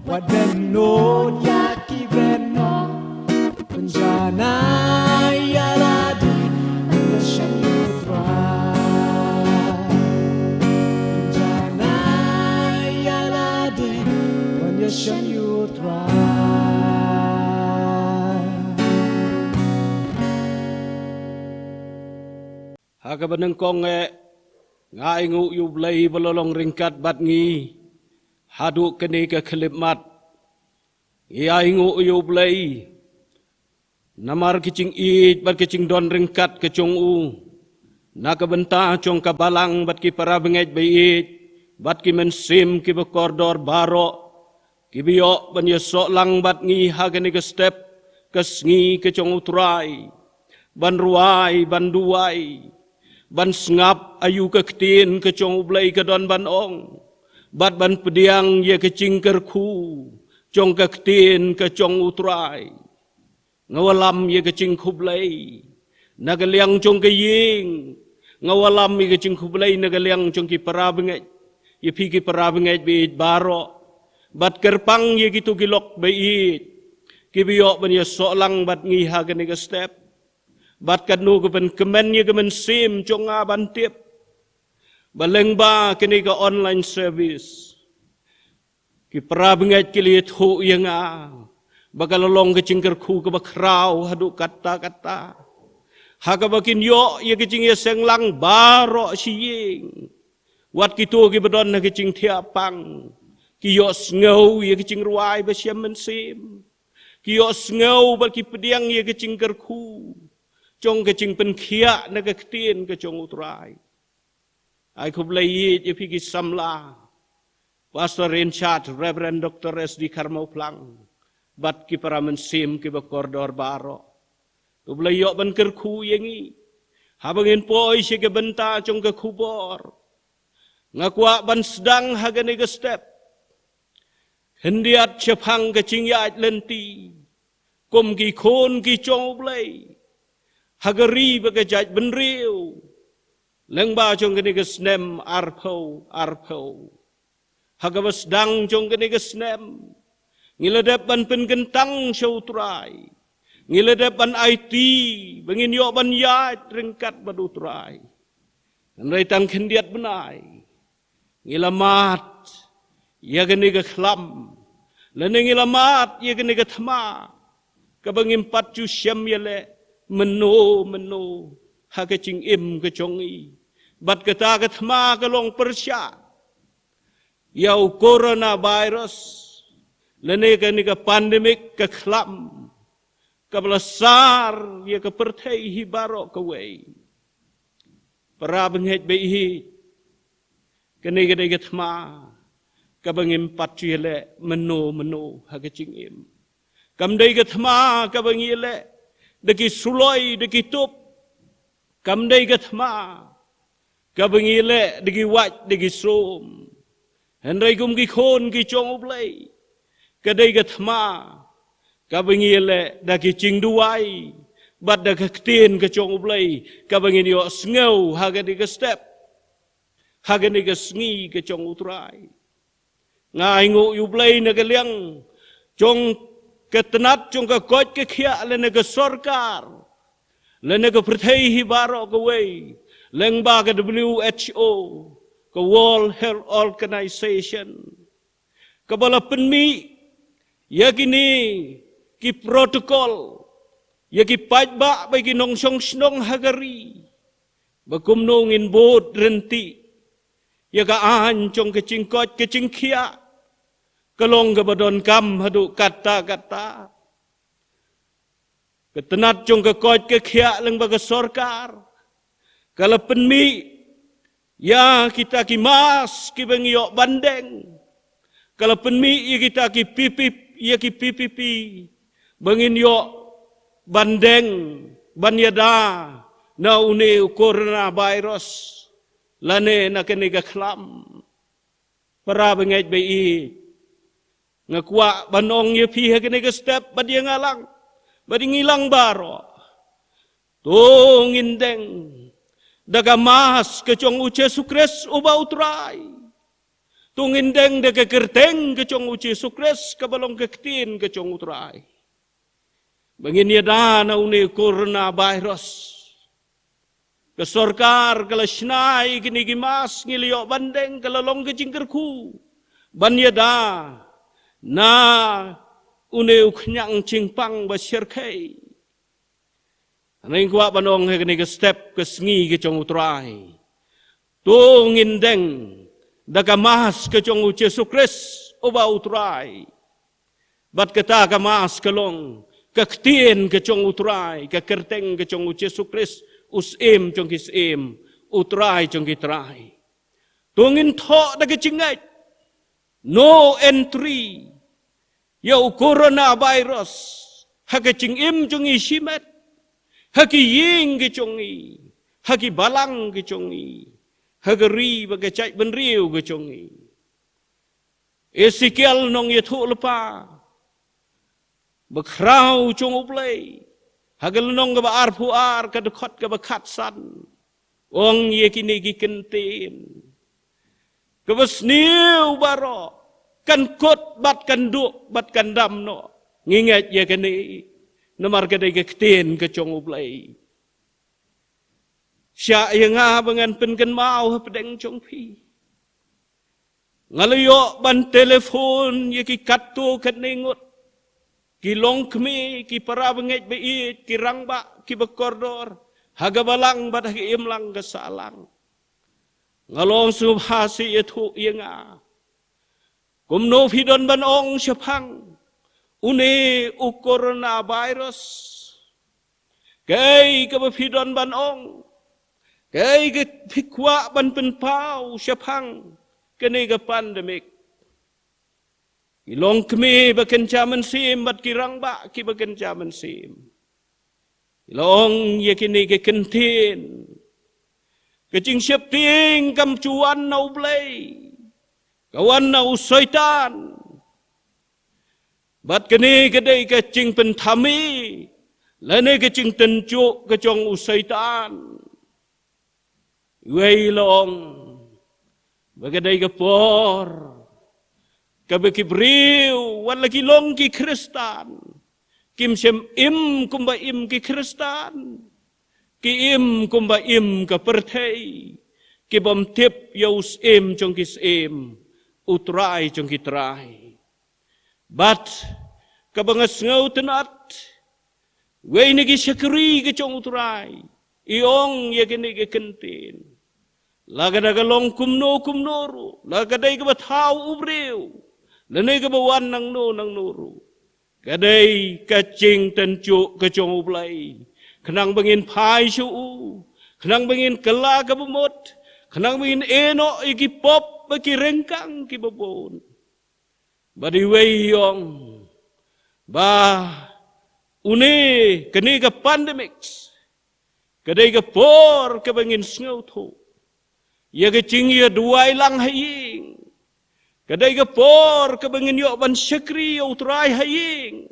wat bynnud ïa ki briew noh, pynjanai ïa lade ban ïashem ïa U Trai. Pynjanai ïa lade ban ïashem ïa U Trai. Ha kaba nyngkong eh, nga ainguh ïa U Blei ba la long ryngkat bad ngi haduh kane ka khyllipmat. Ngi ainguh ïa U Blei namar ka jingïeit bad ka jingdon ryngkat ka jong u na ka bynta jong ka balang bad ki para bangeit ba ïeit bad ki mynsiem kiba kordor baroh, kiba ïoh ban ïasoh lang bad ngi ha kane ka step ka sngi ka jong U Trai, ban rwai, ban duwai, ban sngap aïu ka ktien ka jong U Blei ka don ban ong, bad ban pdiang ïa ka jingkyrkhu jong ka ktien ka jong U Trai. Nga wallam ïa ka jingkhublei na ka liang jong ka ïing. Nga wallam ïa ka jingkhublei na ka liang jong ki para bangeit, ïa phi ki para bangeit ba ïeit baroh, bad kyrpang ïa kito ki lok ba ïeit kiba ïoh ban ïasoh lang bad ngi ha kane ka step, bad katno ka pynkmen ïa ka mynsiem jong nga ban tip ba lyngba kane ka online service, ki para bangeit ki la ïathuh ïa nga ba ka la long ka jingkyrkhu kaba khraw haduh katta katta, ha kaba kin ïoh ïa ka jingïaseng lang baroh shi ïing, wat kito kiba don ha ka jingthiah pang, ki ïohsngew ïa ka jingrwai ba shem mynsiem, ki ïohsngew bad ki pdiang ïa ka jingkyrkhu jong ka jingpynkhiah na ka ktien ka jong U Trai. Ai khublei ïa phi ki samla, Pastor in charge Reverend Doctor S D Kharmawphlang, bad ki para mynsiem kiba kordor baroh. To Blei ïoh ban kyrkhu ïa ngi haba ngin poi sha ka bynta jong ka khubor. Nga kwah ban sdang ha kane ka step khyndiat shaphang ka jingïaid lynti kum ki khun ki jong U Blei ha ka ri bad ka jaitbynriew lyngba jong kane ka snem arphew arphew. Ha kaba sdang jong kane ka snem, ngi la dep ban pynkyntang sha U Trai. Ngi la dep ban aiti ba ngin ïoh ban ïaid ryngkat bad U Trai. Hynrei tang khyndiat bnai ngi la mad ïa kane ka khlam, lane ngi la mad ïa kane ka thma kaba ngim pat ju shem ïaleh mynno mynno ha ka jingim ka jong ngi. Bad kata ka thma ka long pyrshah ïa u coronavirus, lane kane ka pandemic, ka khlam kaba la sar ïa ka pyrthei hi baroh kawei. Para bangeit ba ïeit, kane ka dei ka thma kaba ngim pat ju ïaleh mynno mynno ha ka jingim. Kam dei ka thma kaba ngi ïaleh da ki suloi, da ki tup. Kam dei ka thma kaba ngi ïaleh da ki wait, da ki sum. Hynrei kum ki khun ki jong U Blei, ka dei ka thma kaba ngi ïaleh da ki jingduwai bad da ka ktien ka jong U Blei kaba ngin ïohsngew ha kane ka step, ha kane ka sngi ka jong U Trai. Nga ainguh ïa U Blei na ka liang jong ka tnat jong ka koit ka khiah lane ka sorkar lane ka pyrthei hi baroh kawei, lyngba ka W H O, ka World Health Organization, kaba la pynmih ïa kine ki protocol ïa ki paidbah bad ki nongshong shnong ha ka ri, ba kumno ngin bud ryntih ïa ka aiñ jong ka jingkoit ka jingkhiah, ka long kaba donkam haduh katta katta. Ka tnat jong ka koit ka khiah lyngba ka sorkar ka la pynmih ïa kita ki mask kiba ngi ïoh ban deng. Ka la pynmih ïa kita ki P P, ïa ki P P P ba ngin ïoh ban deng, ban ïada na une u coronavirus lane na kane ka khlam. Para bangeit ba ïeit, nga kwah ban ong ïa phi ha kane ka step bad ïa nga lang bad ïa ngi lang baroh, to ngin deng da ka mask ka jong U Jisu Khrist uba U Trai. To ngin deng da ka kyrteng ka jong U Jisu Khrist kaba long ka ktien ka jong U Trai, ba ngin ïada na une u coronavirus. Ka sorkar ka la shna ïa kine ki mask, ngi la ïoh ban deng, ka la long ka jingkyrkhu ban ïada na une u khñiang jingpang ba shyrkhei. Nga kwah ban ong ha kane ka step ka sngi ka jong U Trai, to ngin deng da ka mask ka jong U Jisu Khrist uba U Trai. Bad kata ka mask ka long ka ktien ka jong U Trai, ka kyrteng ka jong U Jisu Khrist, U Syiem jong ki syiem, U Trai jong ki trai. To ngin thoh da ka jingngeit, no entry ïa u coronavirus ha ka jingim jong ngi shimet, ha ki ïing ki jong ngi, ha ki balang ki jong ngi, ha ka ri bad ka jaitbynriew ki jong ngi. Esekiel nongïathuhlypa bakhraw jong U Blei, ha ka lynnong kaba arphew ar, ka dkhot kaba khatsan, ong ïa kine ki kyntien: Kaba sniew baroh kan kut bad kan duh bad kan dam noh. Ngi ngeit ïa kane, namar ka dei ka ktien ka jong U Blei. Shah ïa nga ba ngan pynkynmaw hapdeng jong phi. Nga la ïoh ban telephone ïa ki katto katne ngut, ki longkmie, ki para bangeit baieit, ki rangbah, kiba kordor, ha ka balang bad ha ka imlang ka sahlang. Nga long sngewbha seh ïathuh ïa nga. Kumno phi don ban ong shaphang une u coronavirus? Kaei kaba phi don ban ong? Kaei ka phi kwah ban pynpaw shaphang kane ka pandemic? Ki longkmie ba kynja mynsiem bad ki rangbah kiba kynja mynsiem, ki la ong ïa kine ki kyntien: Ka jingsheptieng kam ju wan na U Blei, ka wan na u Soitan. Bad kane ka dei ka jingpynthame lane ka jingtynjuh ka jong u Soitan. Iwei i la ong ba ka dei ka por kaba ki briew, wat la ki long ki Khristan, kim shym im kumba im ki Khristan, ki im kumba im ka pyrthei, ki bym tip ïa u Syiem jong ki syiem, u Trai jong ki trai. Bad kaba nga sngewtynnad, iwei na ki shakri ka jong u Trai i ong ïa kine ki kyntien: La ka da ka long kumno kumno ruh, la ka dei kaba thaw u briew lane kaba wan nangno nangno ruh, ka dei ka jingtynjuh ka jong U Blei, khnang ba ngin phai sha u, khnang ba ngin kylla kaba mut, khnang ba ngin ïehnoh ïa ki pop bad ki ryngkang kiba bun. Bad iwei i ong ba une, kane ka pandemic, ka dei ka por kaba ngin sngewthuh ïa ka jingïaduwai lang ha ïing. Ka dei ka por kaba ngin ïoh ban shakri ïa u Trai ha ïing.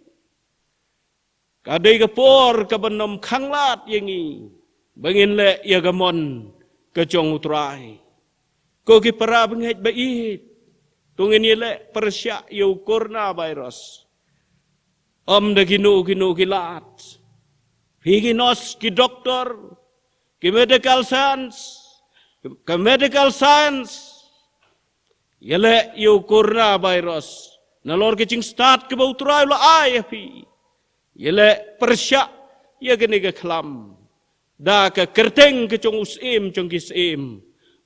Ka dei ka por kaban ym khanglad ïa ngi ba ngin leh ïa ka mon ka jong u Trai. Ko ki para bangeit baieit, to ngin ïaleh pyrshah ïa u coronavirus. Ym da kino kino ki lad. Phi ki nurse, ki doktor, ki medical science, ka medical science, ïaleh ïa u coronavirus nalor ka jingstad kaba u Trai u la ai ha phi. Ïaleh pyrshah ïa kane ka khlam da ka kyrteng ka jong u Syiem jong ki syiem,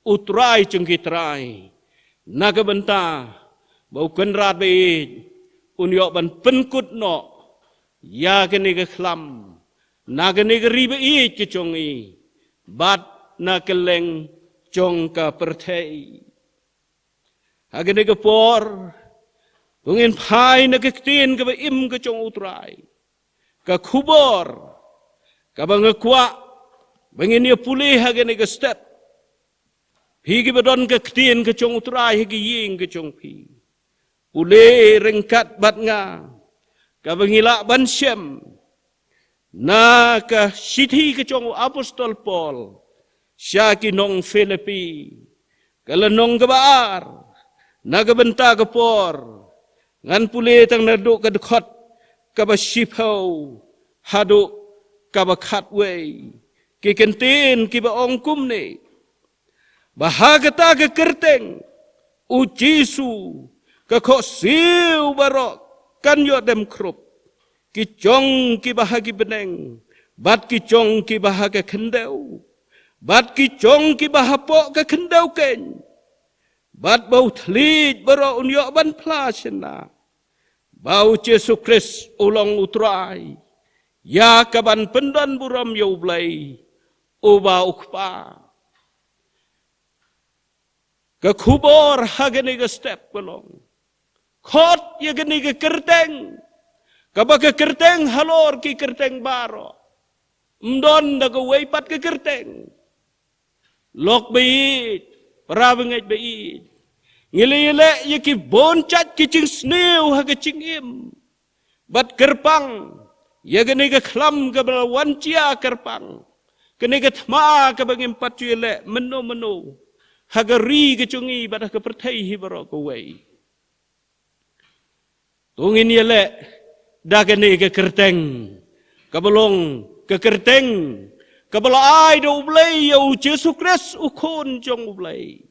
u Trai jong ki trai, na ka bynta ba U Kynrad baieit un ïoh ban pynkut noh ïa kane ka khlam na kane ka ri baieit ka jong ngi bad na kylleng jong ka pyrthei. Ha kane ka por, to ngin phai na ka ktien kaba im ka jong u Trai, ka khubor kaba nga kwah ba ngin ïa pule ha kane ka step. Phi kiba don ka ktien ka jong u Trai ha ki ïing ka jong phi, pule ryngkat bad nga, kaba ngi lah ban shem na ka shithi ka jong u Apostol Paul sha ki nong Philippi, ka lynnong kaba ar. Na ka bynta ka por, ngan pule tang naduh ka dkhot kaba shiphew haduh kaba khatwei. Ki kyntien kiba ong kumne: Ba ha kata ka kyrteng u Jisu, ka khohsiew baroh kan ïoh dem khrup, ki jong kiba ha ki bneng bad ki jong kiba ha ka khyndew, bad ki jong kiba hapoh ka khyndew keiñ. Bad ba u thylliej baroh un ïoh ban phla shynna ba u Jisu Khrist u long u Trai, ïa kaban pyndonburom ïa U Blei uba u Kpa. Ka khubor ha kane ka step ka long: Khot ïa kane ka kyrteng, kaba ka kyrteng halor ki kyrteng baroh. Ym don da kawei pat ka kyrteng. Lok baieit, para bangeit baieit, ngi la ïaleh ïa ki bun jait ki jingsniew ha ka jingim. bad kyrpang ïa kane ka khlam kaba la wan jia kyrpang, kane ka thma kaba ngim pat ju ïaleh mynno mynno ha ka ri ka jong ngi bad ha ka pyrthei hi baroh kawei. To ngin ïaleh da kane ka kyrteng kaba long ka kyrteng kaba la ai da U Blei ïa U Jisu Khrist, U Khun jong U Blei,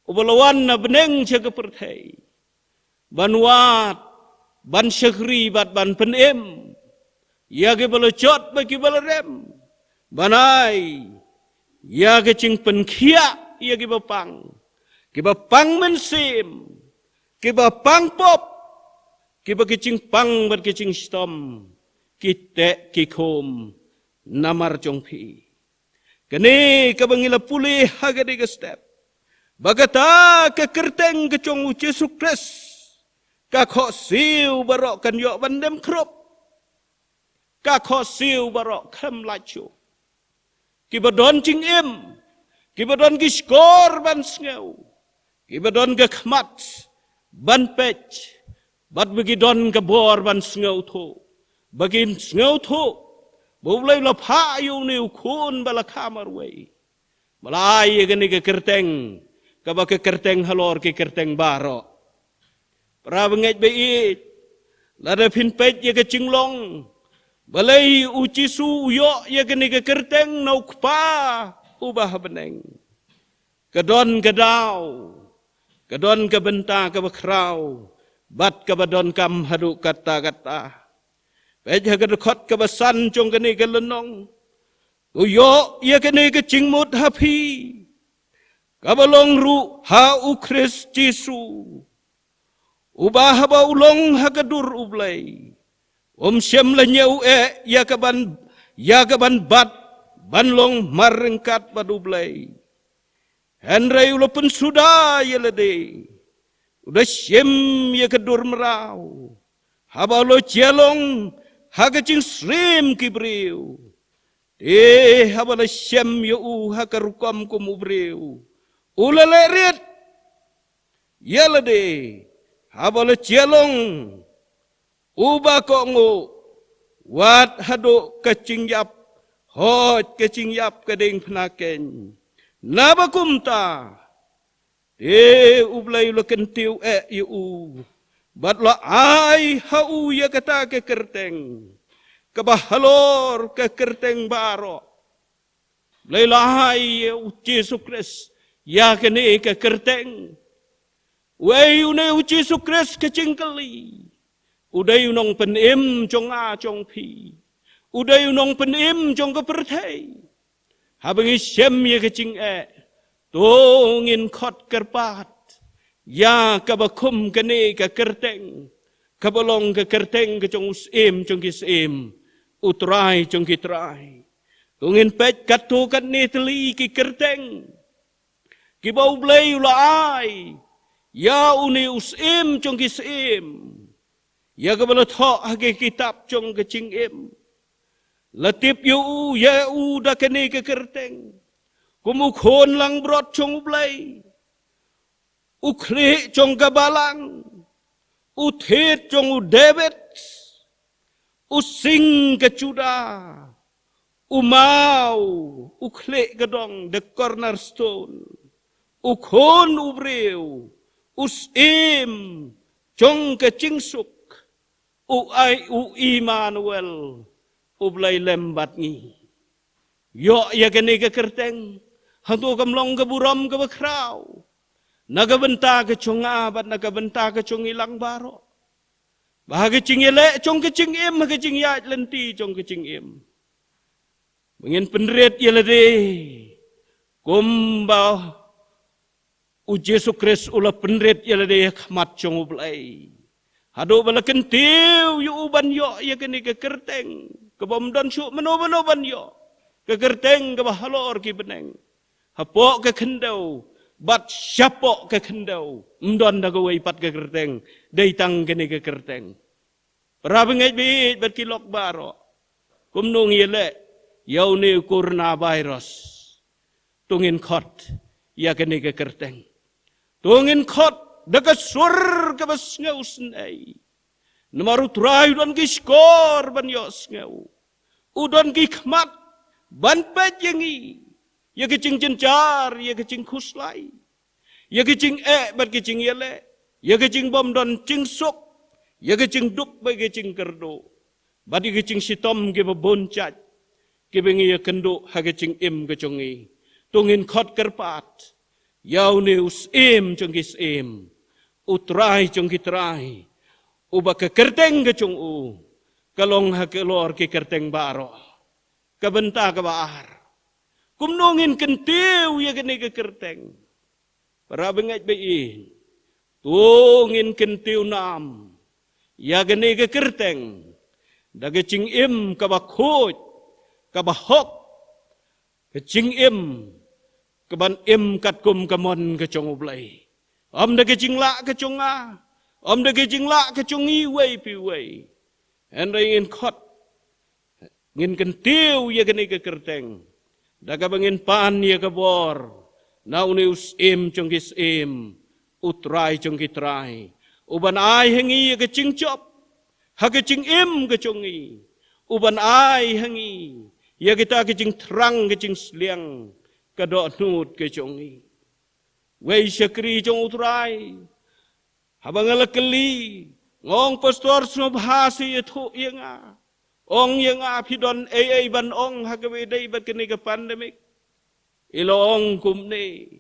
uba la wan na bneng sha ka pyrthei ban wad, ban shakri bad ban pynim ïa kiba la jot bad kiba la rem, ban ai ïa ka jingpynkhiah ïa kiba pang, kiba pang mynsiem, kiba pang pop, kiba ki jingpang bad ki jingshitom ki teh ki khum namar jong phi. Kane kaba ngi la pule ha kane ka step, ba kata ka kyrteng ka jong U Jisu Khrist ka khohsiew baroh kan ïoh ban dem khrup, ka khohsiew baroh khlem lait shuh. Kiba don jingim, kiba don ki shkor ban sngew, kiba don ka khmat ban peit, bad ba ki don ka bor ban sngewthuh, ba kin sngewthuh ba U Blei u la phah ïa une U Khun ba la kha marwei, ba la ai ïa kane ka kyrteng kaba ka kyrteng halor ki kyrteng baroh. Para bangeit ba ïeit, lada phin peit ïa ka jinglong balei U Jisu u ïoh ïa kane ka kyrteng na U Kpa uba ha bneng, ka don ka daw, ka don ka bynta kaba khraw bad kaba donkam haduh katta katta. Peit ha ka dkhot kaba san jong kane ka lynnong: To ïoh ïa kane ka jingmut ha phi, kaba long ruh ha U Khrist Jisu, uba haba u long ha ka dur U Blei, um shym la ñiew eh ïa ka ban, ïa ka ban bat ban long marryngkat bad U Blei. Hynrei u la pynsuda ïa lade, u da shim ïa ka dur mraw, haba u la jia long ha ka jingsyriem ki briew. Te haba la shem ïa u ha ka rukom kum u briew, u la leh rit ïa lade, haba la jia long uba kohnguh wat haduh ka jingïap, hooid, ka jingïap ka diengphna keiñ. Naba kumta te U Blei u la kyntiew eh ïa u bad la ai ha u ïa kata ka kyrteng kaba halor ka kyrteng baroh. Blei la ai ïa U Jisu Khrist ïa kane ka kyrteng. Uei une U Jisu Khrist, ka jingkylli? U dei u nongpynim jong nga jong phi, u dei u nongpynim jong ka pyrthei. Haba ngi shem ïa ka jingeh, to ngin khot kyrpad ïa kaba khum kane ka kyrteng, kaba long ka kyrteng ka jong U Syiem jong ki syiem, U Trai jong ki trai. To ngin peit katto katne tylli ki kyrteng kiba U Blei u la ai ïa une U Syiem jong ki syiem, ïa kaba la thoh ha ka kitab jong ka jingim. La tip ïa u, ïa u da kane ka kyrteng kum U Khun langbrot jong U Blei, U Khlieh jong ka Balang, U Thied jong U David, U Sing ka Judah, U Maw, U Khlieh ka Dong, the cornerstone, U Khun u Briew, U Syiem jong ka Jingsuk, U Ai, U Immanuel, U Blei lem bad ngi. Ïoh ïa kane ka kyrteng, hangto kam long ka burom kaba khraw na ka bynta ka jong nga bad na ka bynta ka jong ngi lang baroh. Ba ha ka jingïaleh jong ka jingim, ha ka jingïaid lynti jong ka jingim, ba ngin pynrit ïa lade kumba U Jisu Khrist u la pynrit ïa lade ha khmat jong U Blei, haduh ba la kyntiew ïa u ban ïoh ïa kane ka kyrteng kaba ym don shuh mano mano ban ïoh, ka kyrteng kaba halor ki bneng. Hapoh ka khyndew bad shapoh ka khyndew ym don da kawei pat ka kyrteng, dei tang kane ka kyrteng. Para bangeit ba ïeit bad ki lok baroh, kumno ngi ïaleh ïa une u coronavirus? To ngin khot ïa kane ka kyrteng. To ngin khot da ka sur kaba sngewsynei. Namar u Trai u don ki shkor ban ïohsngew, u don ki khmat ban peit ïa ngi, ïa ka jingjynjar, ïa ka jingkhuslai, ïa ka jingeh bad ka jingïaleh, ïa ka jingbymdon jingsuk, ïa ka jingduk bad ka jingkyrduh, bad ïa ka jingshitom kiba bun jait kiba ngi ïakynduh ha ka jingim ka jong ngi. To ngin khot kyrpad ïa une u Syiem jong ki syiem, u Trai jong ki trai, uba ka kyrteng ka jong u ka long halor ki kyrteng baroh. Ka bynta kaba ar, kumno ngin kyntiew ïa kane ka kyrteng? Para bangeit ba ïeit, to ngin kyntiew nam ïa kane ka kyrteng da ka jingim kaba khuid, kaba hok, ka jingim kaban im katkum ka mon ka jong U Blei. Ym da ka jinglah ka jong nga, ym da ka jinglah ka jong iwei pa iwei. Hynrei ngin khot, ngin kyntiew ïa kane ka kyrteng da kaba ngin pan ïa ka bor na une u Syiem jong ki syiem, u Trai jong ki trai, uban ai ha ngi ïa ka jingjop ha ka jingim ka jong ngi, uban ai ha ngi ïa kita ki jingthrang, ki jingsliang, ka dohnud ka jong ngi. Wei shakri jong u Trai, haba nga la kylli, nga ong, Pastor, sngewbha sa ïathuh ïa nga, ong ïa nga, phi don ei ei ban ong ha kaba ïadei bad kane ka pandemic? I la ong kumne,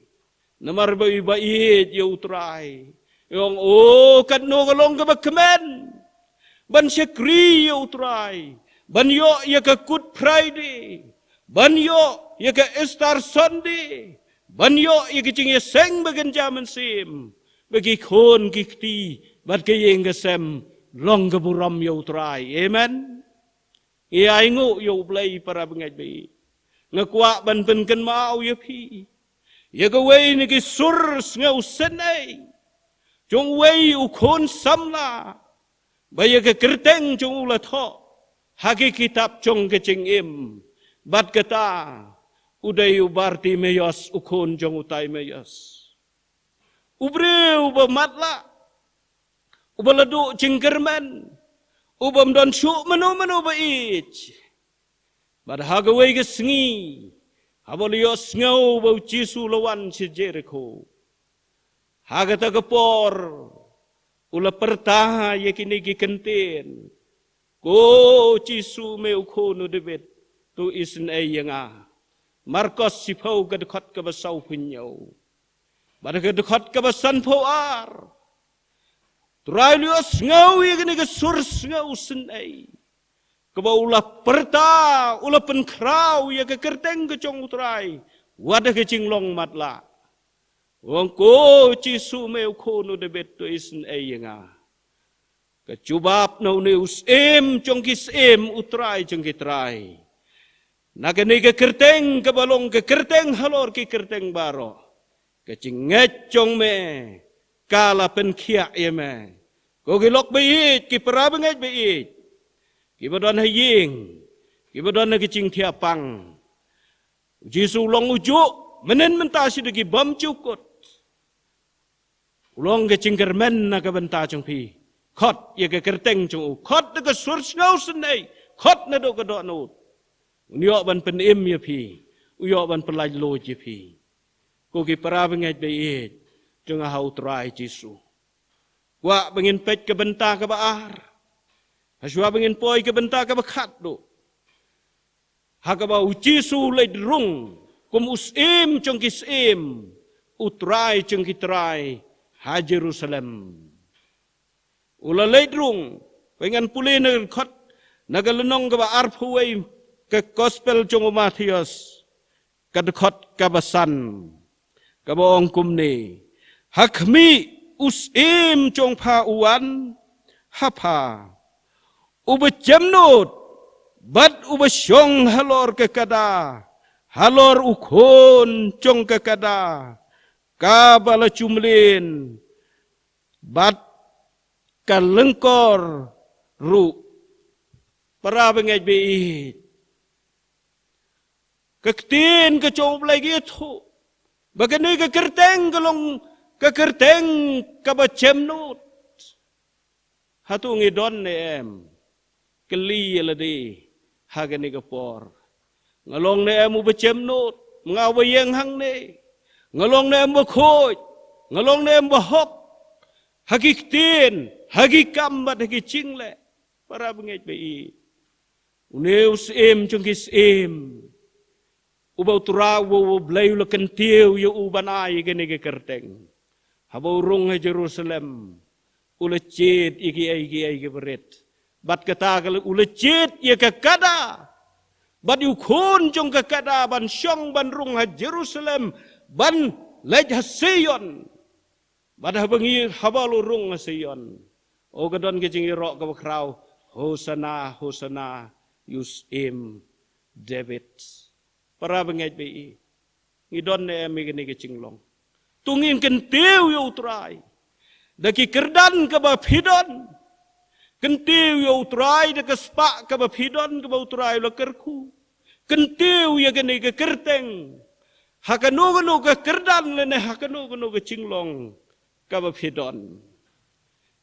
namar ba i ba ïeit ïa u Trai, i ong, o, katno ka long kaba kmen ban shakri ïa u Trai, ban ïoh ïa ka Good Friday, ban ïoh ïa ka Easter Sunday, ban ïoh ïa ka jingïaseng ba kynja mynsiem, ba ki khun ki kti bad ka ïing ka sem long ka burom ïa u Trai. Amen. Ngi ainguh ïa U Blei, para bangeit ba ïeit. Nga kwah ban pynkynmaw ïa phi ïa kawei na ki sur sngewsynei jong uwei u khun samla, ba ïa ka kyrteng jong u la thoh ha ki kitab jong ka jingim, bad kata u dei u Bartimeus, u khun jong u Timeus. U briew uba matlah, uba la duh jingkyrmen, ubym don shuh mano mano ba ïeit. Bad ha kawei ka sngi, haba u la ïohsngew ba u Jisu u la wan sha Jerikho, ha kata ka por u la pyrta ïa kine ki kyntien, Ko Jisu, me u khun u Dabid, to isynei ïa nga. Markos shiphew, ka dkhot kaba sawphew hynñiew bad ka dkhot kaba sanphew ar. U Trai u la ïohsngew ïa kane ka sur sngewsynei, kaba u la pyrta, u la pynkhraw ïa ka kyrteng ka jong u Trai wat ha ka jinglong matlah. U ong, Ko Jisu, me u khun u Dabid, to isynei ïa nga. Ka jubab na une u Syiem jong ki syiem, u Trai jong ki trai, na kane ka kyrteng kaba long ka kyrteng halor ki kyrteng baroh, ka jingngeit jong me ka la pynkhiah ïa me. Ko ki lok ba ïeit, ki para bangeit ba ïeit, kiba don ha ïing, kiba don ha ka jingthiah pang, u Jisu u long u juh mynhynnin mynta sha ki bymjukut. U long ka jingkyrmen na ka bynta jong phi. Khot ïa ka kyrteng jong u, khot da ka sur sngewsynei, khot naduh ka dohnud. Un ïoh ban pynim ïa phi, u ïoh ban pyllait luid ïa phi. Ko ki para bangeit ba ïeit jong nga ha u Trai Jisu, kwah ba ngin peit ka bynta kaba ar, ha shuwa ba ngin poi ka bynta kaba khatduh, ha kaba u Jisu u leit rung kum u Syiem jong ki syiem, u Trai jong ki trai, ha Jerusalem. U la leit rung, pynban pule na ka dkhot, na ka lynnong kaba arphew wei ka Gospel jong u Mathaios, ka dkhot kaba san, kaba ong kumne: Ha khmih, u Syiem jong pha u wan ha pha, uba jemnud bad uba shong halor ka kada, halor u khun jong ka kada, kaba la ju mlien bad ka lyngkor ruh. Para bangeit ba ïeit, ka ktien ka jong U Blei ka ïathuh ba kane ka kyrteng ka long ka kyrteng kaba jemnud. Hato ngi don ne em? Kylli ïa lade ha kane ka por. Nga long ne em uba chem nud, nga uba ïeng hangne? Nga long ne em uba khuid? Nga long ne em uba hok ha ki ktien, ha ki kam bad ha ki jingleh? Para bangeit ba ïeit, une u Syiem jong ki syiem, uba U Trai, uba U Blei u la kyntiew ïa u ban ai ïa kane ka kyrteng, haba u rung ha Jerusalem, u la jied ïa kiei kiei kiba rit. Bad kata ka la, u la jied ïa ka kada bad ïa u khun jong ka kada ban shong ban rung ha Jerusalem, ban leit ha Sion. Bad haba ngi, haba u la rung ha Sion, o, ka don ka jingïaroh kaba khraw: Hosana, Hosana ïa u Syiem David. Para bangeit ba ïeit, ngi don ne em ïa kane ka jinglong? To ngin kyntiew ïa U Trai da ki kyrdan kaba phi don. Kyntiew ïa U Trai da ka spah kaba phi don, kaba U Trai u la kyrkhu. Kyntiew ïa kane ka kyrteng ha kano kano ka kyrdan lane ha kano kano ka jinglong kaba phi don.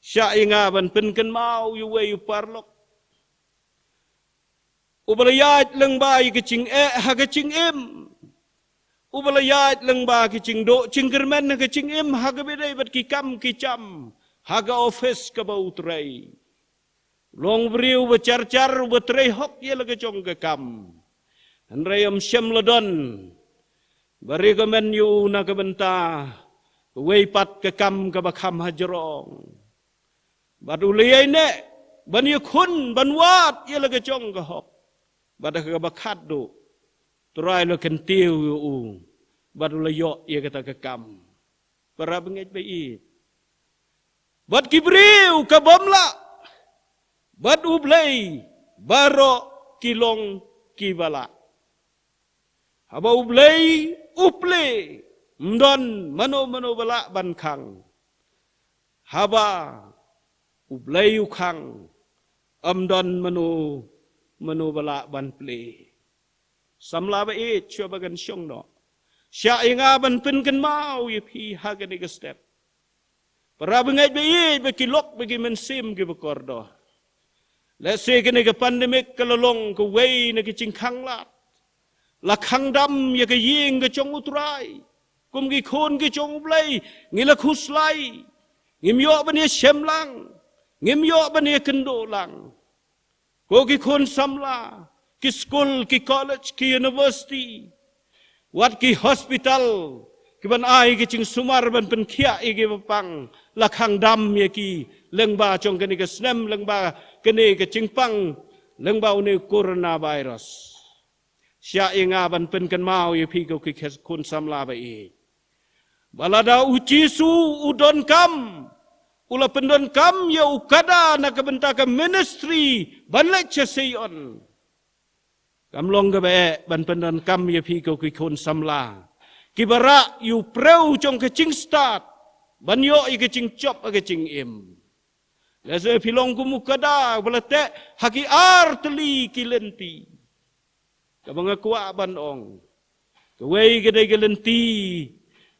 Shah ïa nga ban pynkynmaw ïa uwei u paralok uba la ïaid lyngba ïa ka jingeh ha ka jingim, uba la ïaid lyngba ki jingduh jingkyrmen ha ka jingim, ha kaba ïadei bad ki kam ki jam ha ka ophis kaba u trei. Long briew ba jar jar, uba trei hok ïa la ka jong ka kam, hynrei ym shym la don ba recommend ïa u na ka bynta kawei pat ka kam kaba kham hajrong. Bad u la ïaineh ban ïakhun, ban wad ïa la ka jong ka hok. Bad ha kaba khatduh, U Trai u la kyntiew ïa u bad u la ïoh ïa kata ka kam. Para bangeit ba ïeit, bad ki briew ka bym lah, bad U Blei baroh ki long kiba lah. Haba U Blei u plie, ym don mano mano ba lah ban khang. Haba U Blei u khang, ym don mano mano ba lah ban plie. Samla ba ïeit, shuwa ba ngan shong noh, shah ïa nga ban pynkynmaw ïa phi ha kane ka step, para bangeit ba ïeit, ba ki lok, ba ki mynsiem kiba kordor. Lehse kane ka pandemic ka la long kawei na ki jingkhanglad, la khang dam ïa ka ïing ka jong U Trai. Kum ki khun ki jong U Blei, ngi la khuslai, ngim ïoh ban ïashem lang, ngim ïoh ban ïakynduh lang. Ko ki khun samla, ki skul, ki college, ki university, wat ki hospital, ki ban ai ki jingsumar ban pynkhiah ïa kiba pang, la khang dam ïa ki lyngba jong kane ka snem, lyngba kane ka jingpang, lyngba une u coronavirus. Shah ïa nga ban pynkynmaw ïa phi, ko ki khun samla ba ïeit, ba lada U Jisu u donkam, u la pyndonkam ïa u kada na ka bynta ka ministry ban leit sha Sion, kam long kaba eh ban pyndonkam ïa phi, ko ki khun samla, kiba rah ïa u priew jong ka jingstad ban ïoh ïa ka jingjop ha ka jingim. Lehse phi long kum u kada ba la teh ha ki ar tylli ki lynti. Kaba nga kwah ban ong, kawei ka dei ka lynti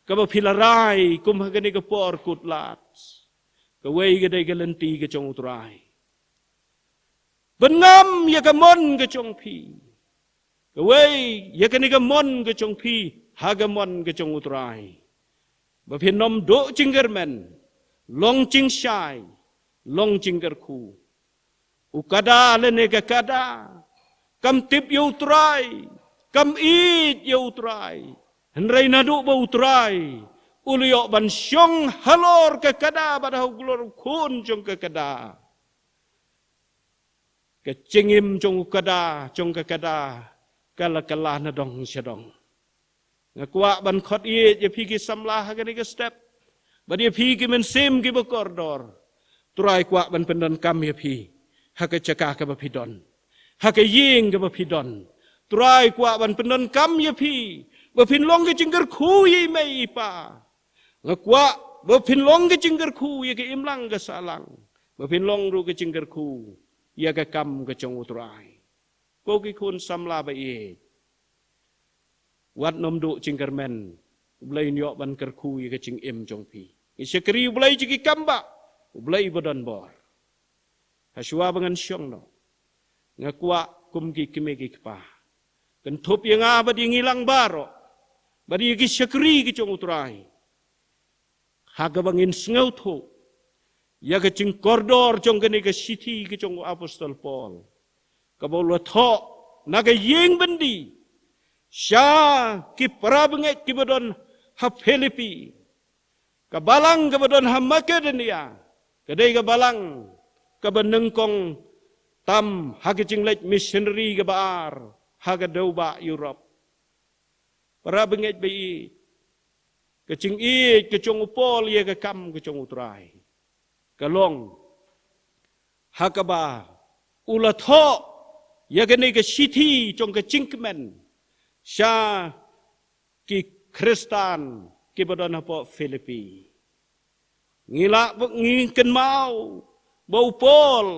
kaba phi la rai kum ha kane ka por kut lad. Kawei ka dei ka lynti ka jong U Trai. Pynngam ïa ka mon ka jong phi. Kawei, ïa kane ka mon ka jong phi ha ka mon ka jong U Trai, ba phin ym duh jingkyrmen, long jingshai, long jingkyrkhu. U kada lane ka kada kam tip ïa U Trai, kam ïeit ïa U Trai. Hynrei naduh ba U Trai u la ïoh ban shong halor ka kada bad halor u khun jong ka kada, ka jingim jong u kada, jong ka kada, ka la kylla na dong sha dong. Nga kwah ban khot ïeit ïa phi ki samla ha kane ka step, bad ïa phi ki mynsiem kiba kordor. Trai kwah ban pyndonkam ïa phi ha ka jaka kaba phi don, ha ka ïing kaba phi don. Trai kwah ban pyndonkam ïa phi ba phin long ka jingkyrkhu ïa i mei i pa. Nga kwah ba phin long ka jingkyrkhu ïa ka imlang ka sahlang, ba phin long ruh ka jingkyrkhu ïa ka kam ka jong U Trai. Ko ki khun samla ba ïeit, wat nym duh jingkyrmen. U Blei un ïoh ban kyrkhu ïa ka jingim jong phi. Ngi shakri U Blei jong ki kam ba, U Blei ba don bor. Hashwa ba ngan shong noh, nga kwah kum ki kmie ki kpa, kynthup ïa nga bad ïa ngi lang baroh, bad ïa ki shakri ki jong U Trai, ha kaba ngin sngewthuh ïa ka jingkordor jong kane ka shithi ka jong u Apostol Paul, kaba u la thoh na ka ïing byndi sha ki para bangeit kiba don ha Philippi, ka balang kaba don ha Makedonia, ka dei ka balang kaba nyngkong tam ha ka jingleit missionary kaba ar ha ka dewbah Europe. Para bangeit ba ïeit, ka jingïeit ka jong u Paul ïa ka kam ka jong U Trai ka long ha kaba u la thoh ïa kane ka shithi jong ka jingkmen sha ki Khristan kiba don hapoh Philippi. Ngi lah ba ngi kynmaw ba u Paul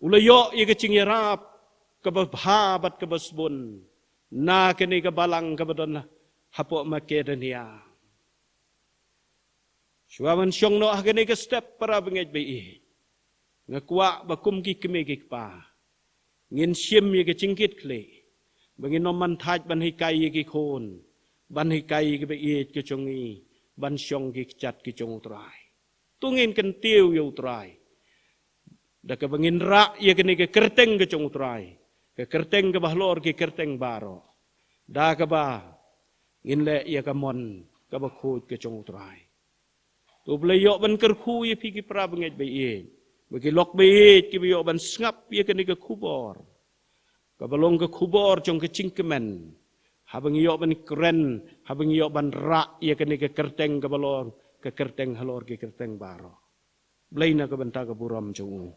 u la ïoh ïa ka jingïarap kaba bha bad kaba sbun na kane ka balang kaba don hapoh Makedonia. Shuwa ban shong noh ha kane ka step, para bangeit ba ïeit, nga kwah ba kum ki kmie ki kpa ngin shim ïa ka jingkitkhlieh ba ngin ym man thait ban hikai ïa ki khun, ban hikai ïa kiba ïeit ki jong ngi ban shong ki kjat ki jong U Trai. To ngin kyntiew ïa U Trai da kaba ngin rah ïa kane ka kyrteng ka jong U Trai, ka kyrteng kaba halor ki kyrteng baroh, da kaba ngin leh ïa ka mon kaba khuid ka jong U Trai. To U Blei ïoh ban kyrkhu ïa phi ki para bangeit ba ïeit, ba ki lok ba ïeit kiba ïoh ban sngap ïa kane ka khubor, kaba long ka khubor jong ka jingkmen, haba ngi ïoh ban kren, haba ngi ïoh ban rah ïa kane ka kyrteng kaba long ka kyrteng halor ki kyrteng baroh. Blei na ka bynta ka burom jong U.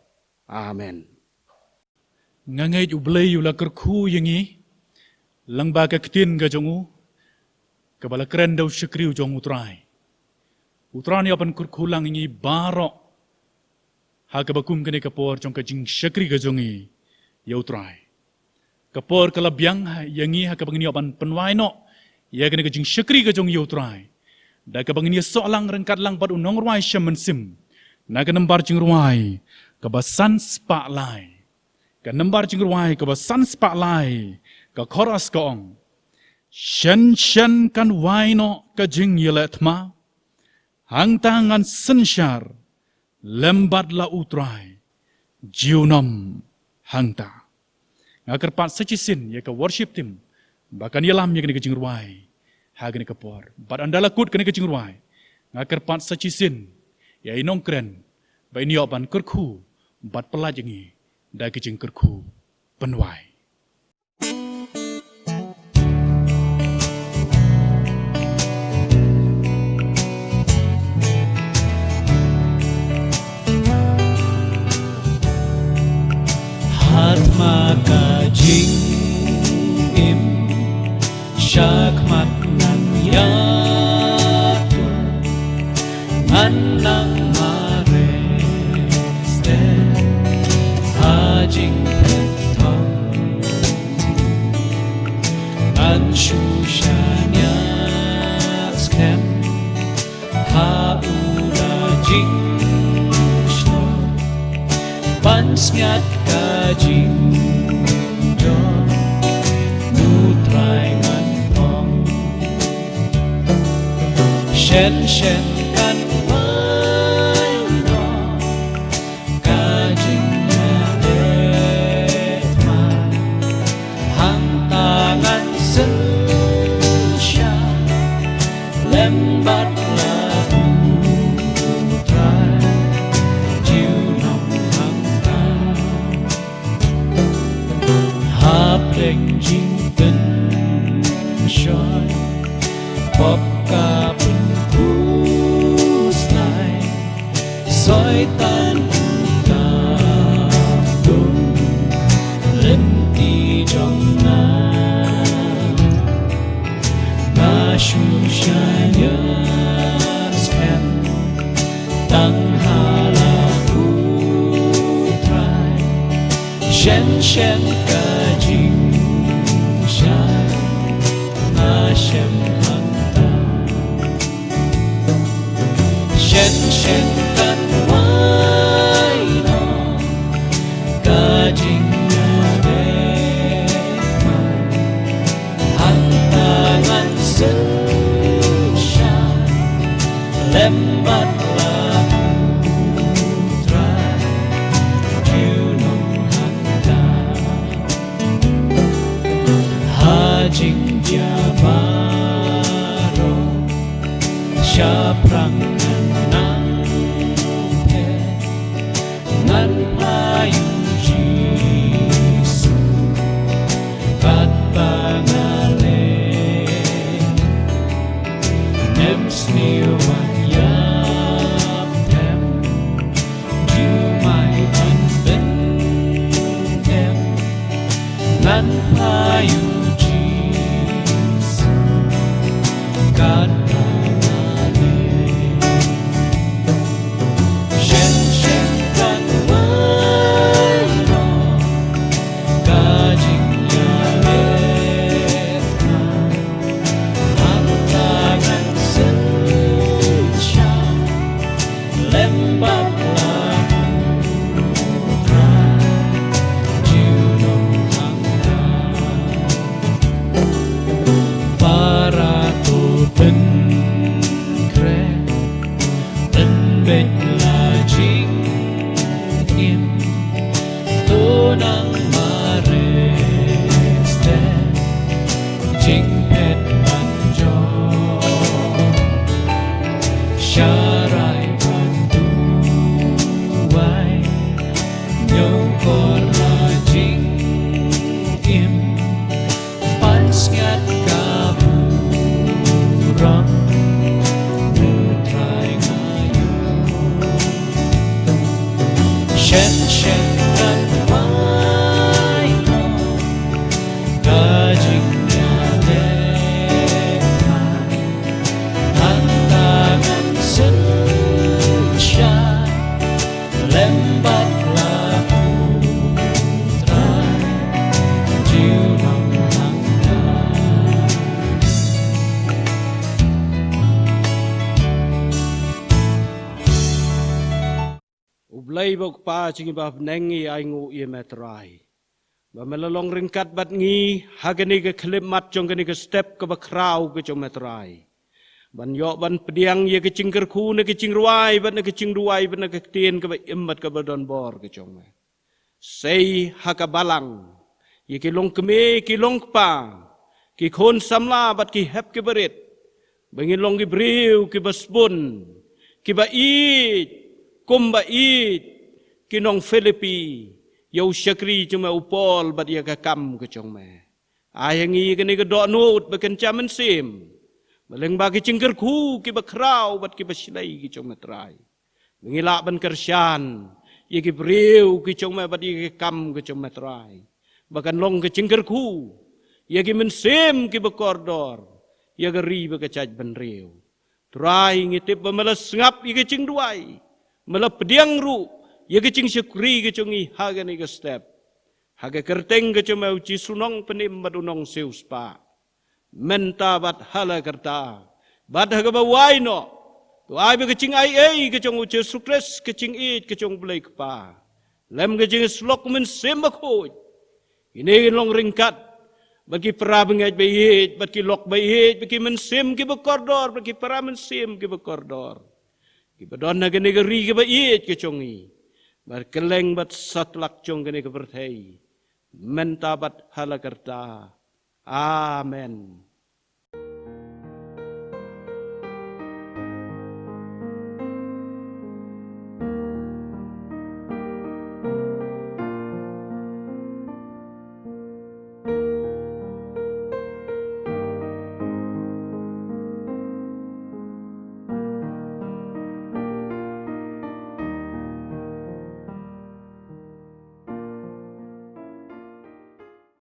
Amen. Nga ngeit U Blei u la kyrkhu ïa ngi lyngba ka ktien ka jong U, kaba la kren da u shakri u jong U Trai. U Trai un ïoh ban kyrkhu lang ïa ngi baroh ha kaba kum kane ka por jong ka jingshakri ka jong ngi ïa U Trai. Ka por ka la biang ha, ïa ngi ha kaba ngin ïoh ban pynwai noh ïa kane ka jingshakri ka jong ngi ïa U Trai, da kaba ngin ïasoh lang ryngkat lang bad u nongrwai sha mynsiem na ka nambar jingrwai kaba san spah lai. Ka nambar jingrwai kaba san spah lai, ka chorus ka ong: Shen shen kan wai noh ka jingïaleh thma, hangta ngan synshar lem bad la U Trai junom hangta. Nga kyrpad sa shisien ïa ka worship team ba kan ïalam ïa kane ka jingrwai ha kane ka por. Bad ynda la kut kane ka jingrwai, nga kyrpad sa shisien ïa i nongkren ba in ïoh ban kyrkhu bad pyllait ïa ngi da ka jingkyrkhu pynwai. Ha thma ka jingim, shakhmat ngan ïatur, ngan nang mareh stet ha jingpynthong. Ngan shu shaniah skhem ha u da jingshlur, ban sngap ka jingdon U Trai ngan ong. Shen shen kan wai noh ka jingïaleh thma, hangta ngan synshar lem bad la U Trai junom hangta. Hapdeng jingpynshoi pop ka pynpusnai, Soitan u tam dung lynti jong nga. Nga shu shaniah skhem tang ha la U Trai. Shen shen ka jingshai, nga shem hangta. Shen shen kan wai Ïa phrang ngan nang phet, ngan pha ïa u Jisu, katba nga leh. Ngam sniew ban ïap them, jumai ban bynta them. Ngan pha ïa u Jisu, katba nga leh. Shen shen katba nga leh, ka jingïaleh. Hangta ngan synshar, lem bad la u Trai, junom hangta. Para to pynkhreh, pynbeit la jingim, to nang mareh te, jingphet ban jop. Sharai ban duwai, ñiewkor la jingim, pansngiat ka burom, U Trai nga ïoh. Shen shen ngan wai noh, ka jingïaleh. Hangta ngan synshar, lem bad la u Trai, junom hangta. U Blei ba u Kpa jong ngi ba ha bneng, ngi ainguh ïa me Trai, ba me la long ryngkat bad ngi ha kane ka khyllipmat jong kane ka step kaba khraw ka jong me Trai, ban ïoh ban pdiang ïa ka jingkyrkhu na ka jingrwai bad na ka jingduwai bad na ka ktien kaba im bad kaba don bor ka jong me. Sei ha ka balang, ïa ki longkmie ki longkpa, ki khun samla bad ki hep ki barit, ba ngin long ki briew kiba sbun, kiba ïeit, kumba ïeit ki nong Philippi ïa u shakri jong me u Paul bad ïa ka kam ka jong me. Ai ha ngi kane ka dohnud ba kynja mynsiem, ba lyngba ki jingkyrkhu kiba khraw bad kiba shlei ki jong me Trai, ba ngi lah ban kyrshan ïa ki briew ki jong me bad ïa ki kam ki jong me Trai, ba kan long ka jingkyrkhu ïa ki mynsiem kiba kordor, ïa ka ri bad ka jaitbynriew. Trai, ngi tip ba me la sngap ïa ka jingduwai, me la pdiang ruh ïa ka jingshakri ka jong ngi ha kane ka step, ha ka kyrteng ka jong me u Jisu, u Nongpynim bad u Nongsiewspah, mynta bad ha la karta, bad ha kaba wai noh. To ai ba ka jingaiei ka jong u Jisu Khrist, ka jingïeit ka jong u Blei Kpa, lem ka jingïasyllok u Mynsiem Bakhuid, kine kin long ryngkat bad ki para bangeit ba ïeit, bad ki lok ba ïeit, bad ki mynsiem kiba kordor, bad ki para mynsiem kiba kordor, kiba don ha kane ka ri kaba ïeit ka jong ngi, bad kylleng bad satlak jong kane ka pyrthei, mynta bad ha la karta. Amen.